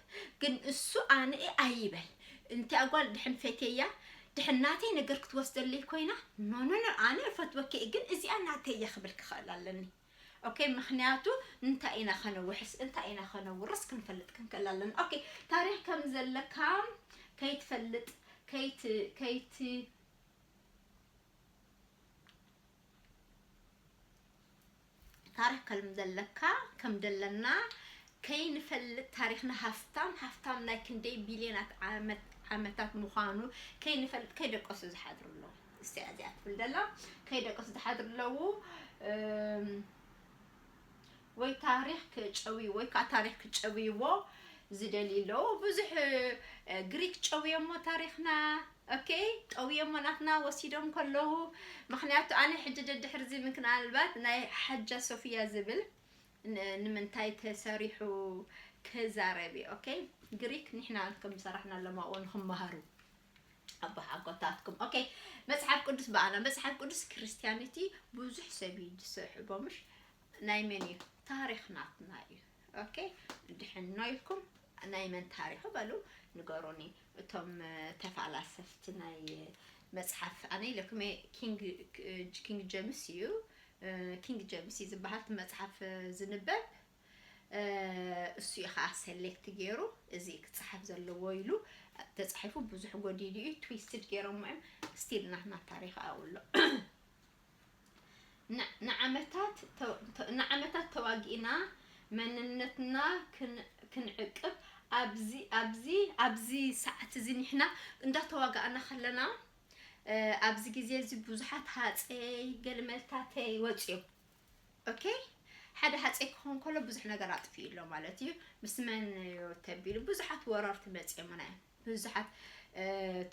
ግን እሱ ኣነ እየ ኣይበል። እንታይ ጓል ድሕን ፈቴያ ድሕን ናተይ ነገር ክትወስደለይ ኮይና ኖ ኖ ኖ ኣነ እፈትወኪ እየ ግን እዚኣ ናተይ እየ ክብል ክኽእል ኣለኒ። ኦኬ ምክንያቱ እንታይ ኢና ከነውሕስ እንታይ ኢና ከነውርስ ክንፈልጥ ክንክእል ኣለና። ኦኬ ታሪኽ ከም ዘለካ ከይትፈልጥ ከይት ከይት ታሪኽ ከም ዘለካ ከም ደለና ከይንፈልጥ ታሪኽና ሃፍታም ሃፍታም ናይ ክንደይ ቢልዮናት ዓመት ዓመታት ምዃኑ ከይንፈልጥ ከይደቀሱ ዝሓድሩ ኣለዉ። እዚኣ እዚኣ ትብል ደላ ከይደቀሱ ዝሓድሩ ኣለዉ። እም፣ ወይ ታሪኽ ክጨውዩ ወይ ከዓ ታሪኽ ክጨውይዎ ዝደልዩ ኣለዉ። ብዙሕ እ፣ ግሪክ ጨውዮሞ ታሪኽና ኦኬ ጠውዮሞ ናትና ወሲዶም ከለዉ ምክንያቱ ኣነ ሕጂ ደድሕርዚ ምክንያልባት ናይ ሓጃ ሶፊያ ዝብል ን- ንምንታይ ተሰሪሑ ክዛረብ እዩ። ኦኬ ግሪክ ንሕና ከም ዝሰራሕና ኣለማዎ ንክመሃሩ ኣቦ ሓጎታትኩም። ኦኬ መፅሓፍ ቅዱስ ብኣና መፅሓፍ ቅዱስ ክርስቲያኒቲ ብዙሕ ሰብ እዩ ዝስሕቦ ምሽ ናይ መን እዩ ታሪኽ ናትና እዩ። ኦኬ ድሕኖ ኢልኩም ናይ መን ታሪኽ በሉ ንገሩኒ። እቶም ተፋላሰፍቲ ናይ መፅሓፍ ኣነ ኢለኩም ኪንግ ኪንግ ጀምስ እዩ። ኪንግ ጀምስ እዩ ዝበሃል እቲ መፅሓፍ ዝንበብ እሱ እዩ ከዓ ሰሌክት ገይሩ እዚ ክፀሓፍ ዘለዎ ኢሉ ተፃሒፉ ብዙሕ ጎዲሉ እዩ ትዊስትድ ገይሮሞ እዮም። ስቲል ናትና ታሪኽ ኣብኡ ኣሎ። ንዓመታት ንዓመታት ተዋጊእና መንነትና ክንዕቅብ ኣብዚ ኣብዚ ኣብዚ ሰዓት እዚ ንሕና እንዳተዋጋእና ከለና ኣብዚ ግዜ እዚ ብዙሓት ሃፀይ ገልመልታተይ ወፅዮም። ኦኬ ሓደ ሃፀይ ክኾን ከሎ ብዙሕ ነገር ኣጥፊኡ ኣሎ ማለት እዩ። ምስ መን ተቢሉ ብዙሓት ወረርቲ መፅዮምና እዮም። ብዙሓት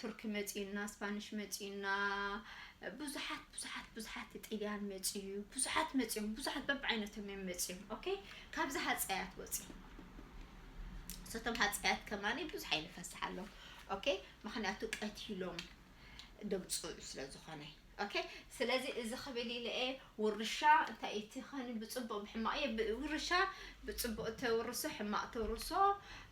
ቱርክ መፂኡና፣ ስፓኒሽ መፂኡና፣ ብዙሓት ብዙሓት ብዙሓት ጥልያን መፂኡ፣ ብዙሓት መፂኦም፣ ብዙሓት በብዓይነቶም እዮም መፂኦም። ኦኬ ካብዚ ሃፀያት ወፂኦም ሰቶም ሃፀያት ከማኒ ብዙሕ ኣይንፈስሓሎም። ኦኬ ምክንያቱ ቀቲሎም ደምፅኡ ስለ ዝኾነ ኦኬ ስለዚ እዚ ክብል ኢለ እየ ውርሻ እንታይ እቲ ኸን ብፅቡቅ ብሕማቅ እየ ውርሻ ብፅቡቅ ተውርሶ ሕማቅ ተውርሶ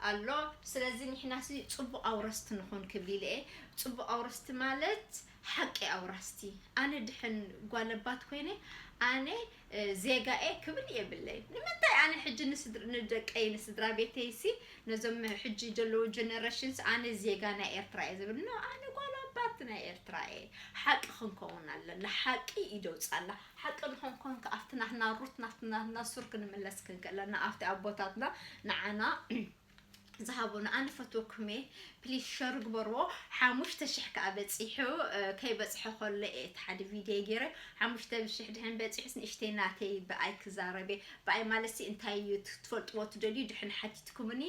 ኣሎ። ስለዚ ንሕና ሲ ፅቡቅ ኣውረስቲ ንኹን ክብል ኢለ እየ። ፅቡቅ ኣውረስቲ ማለት ሓቂ ኣውራስቲ ኣነ ድሕን ጓለባት ኮይነ ኣነ ዜጋኤ ክብል የብለይ። ንምንታይ ኣነ ሕጂ ንደቀይ ንስድራ ቤተይሲ ነዞም ሕጂ ዘለዉ ጀነሬሽንስ ኣነ ዜጋ ናይ ኤርትራ እየ ዝብል ኖ ኣነ ጓል ኣባት ናይ ኤርትራ እየ። ሓቂ ክንከውን ኣለና። ሓቂ ይደውፃላ። ሓቂ ንኾንኮን ኣብቲ ናትና ሩት ናትና ሱር ክንምለስ ክንክእለና ኣብቲ ኣቦታትና ንዓና ዝሃቡና ኣነ ፈትወኩም እየ። ፕሊስ ሸር ግበርዎ። ሓሙሽተ ሽሕ ከዓ በፂሑ ከይበፅሐ ከሎ እየ እቲ ሓደ ቪድዮ ገይረ ሓሙሽተ ሽሕ ድሕን በፂሑስ ንእሽተይ ናተይ ብኣይ ክዛረብ እየ። ብኣይ ማለት ሲ እንታይ እዩ ትፈልጥዎ ትደልዩ ድሕን ሓቲትኩምኒ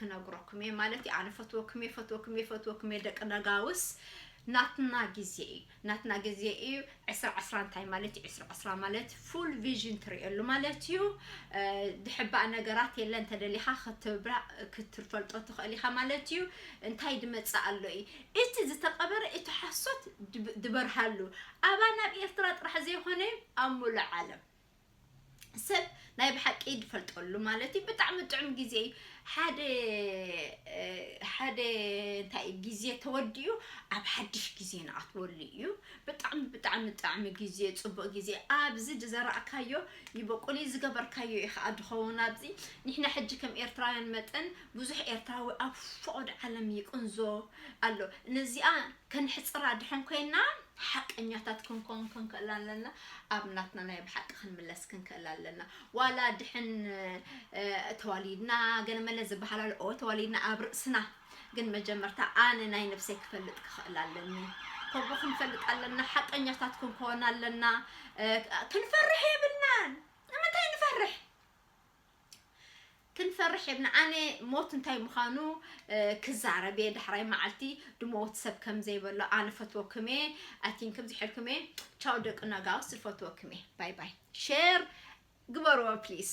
ክነግረኩም እየ ማለት እዩ። ኣነ ፈትወኩም እየ ፈትወኩም እየ ፈትወኩም እየ ደቂ ነጋውስ ናትና ግዜ እዩ ናትና ግዜ እዩ። ዕስራ ዕስራ እንታይ ማለት እዩ? ዕስራ ዕስራ ማለት ፉል ቪዥን ትርእየሉ ማለት እዩ። ድሕባእ ነገራት የለ እንተደሊኻ ክትብራ ክትፈልጦ ትኽእል ኢኻ ማለት እዩ። እንታይ ድመፅእ ኣሎ እዩ እቲ ዝተቐበረ እቲ ሓሶት ድበርሃሉ ኣባ ናብ ኤርትራ ጥራሕ ዘይኮነ ኣብ ሙሉእ ዓለም ሰብ ናይ ብሓቂ ዝፈልጠሉ ማለት እዩ። ብጣዕሚ ጥዑም ግዜ እዩ። ሓደ ሓደ እንታይ ግዜ ተወዲኡ ኣብ ሓድሽ ግዜ ንኣትወሉ እዩ። ብጣዕሚ ብጣዕሚ ብጣዕሚ ግዜ ጽቡቕ ግዜ። ኣብዚ ዝዘራእካዮ ይበቁል እዩ፣ ዝገበርካዮ እዩ ከዓ ዝኸውን። ኣብዚ ንሕና ሕጂ ከም ኤርትራውያን መጠን ብዙሕ ኤርትራዊ ኣብ ፈቐዶ ዓለም ይቅንዞ ኣሎ። ነዚኣ ከንሕጽራ ድሕን ኮይና ሓቀኛታት ክንኮን ክንክእል ኣለና። ኣብ ናትና ናይ ብሓቂ ክንምለስ ክንክእል ኣለና። ዋላ ድሕን ተዋሊድና ገለ መለ ዝበሃል ኣሎ። ኦ ተዋሊድና ኣብ ርእስና፣ ግን መጀመርታ ኣነ ናይ ነብሰይ ክፈልጥ ክኽእል ኣለኒ። ከምኡ ክንፈልጥ ኣለና። ሓቀኛታት ክንኮን ኣለና። ክንፈርሕ የብልናን። ንምንታይ ንፈርሕ? ክንፈርሕ የብና። ኣነ ሞት እንታይ ምዃኑ ክዛረብ እየ ዳሕራይ መዓልቲ። ድሞት ሰብ ከም ዘይበሎ ኣነ ፈትወኩም እየ። ኣቲን ከም ዝሕልኩም እየ። ቻው ደቂ ነጋውስ፣ ዝፈትወኩም እየ። ባይ ባይ። ሼር ግበርዎ ፕሊዝ።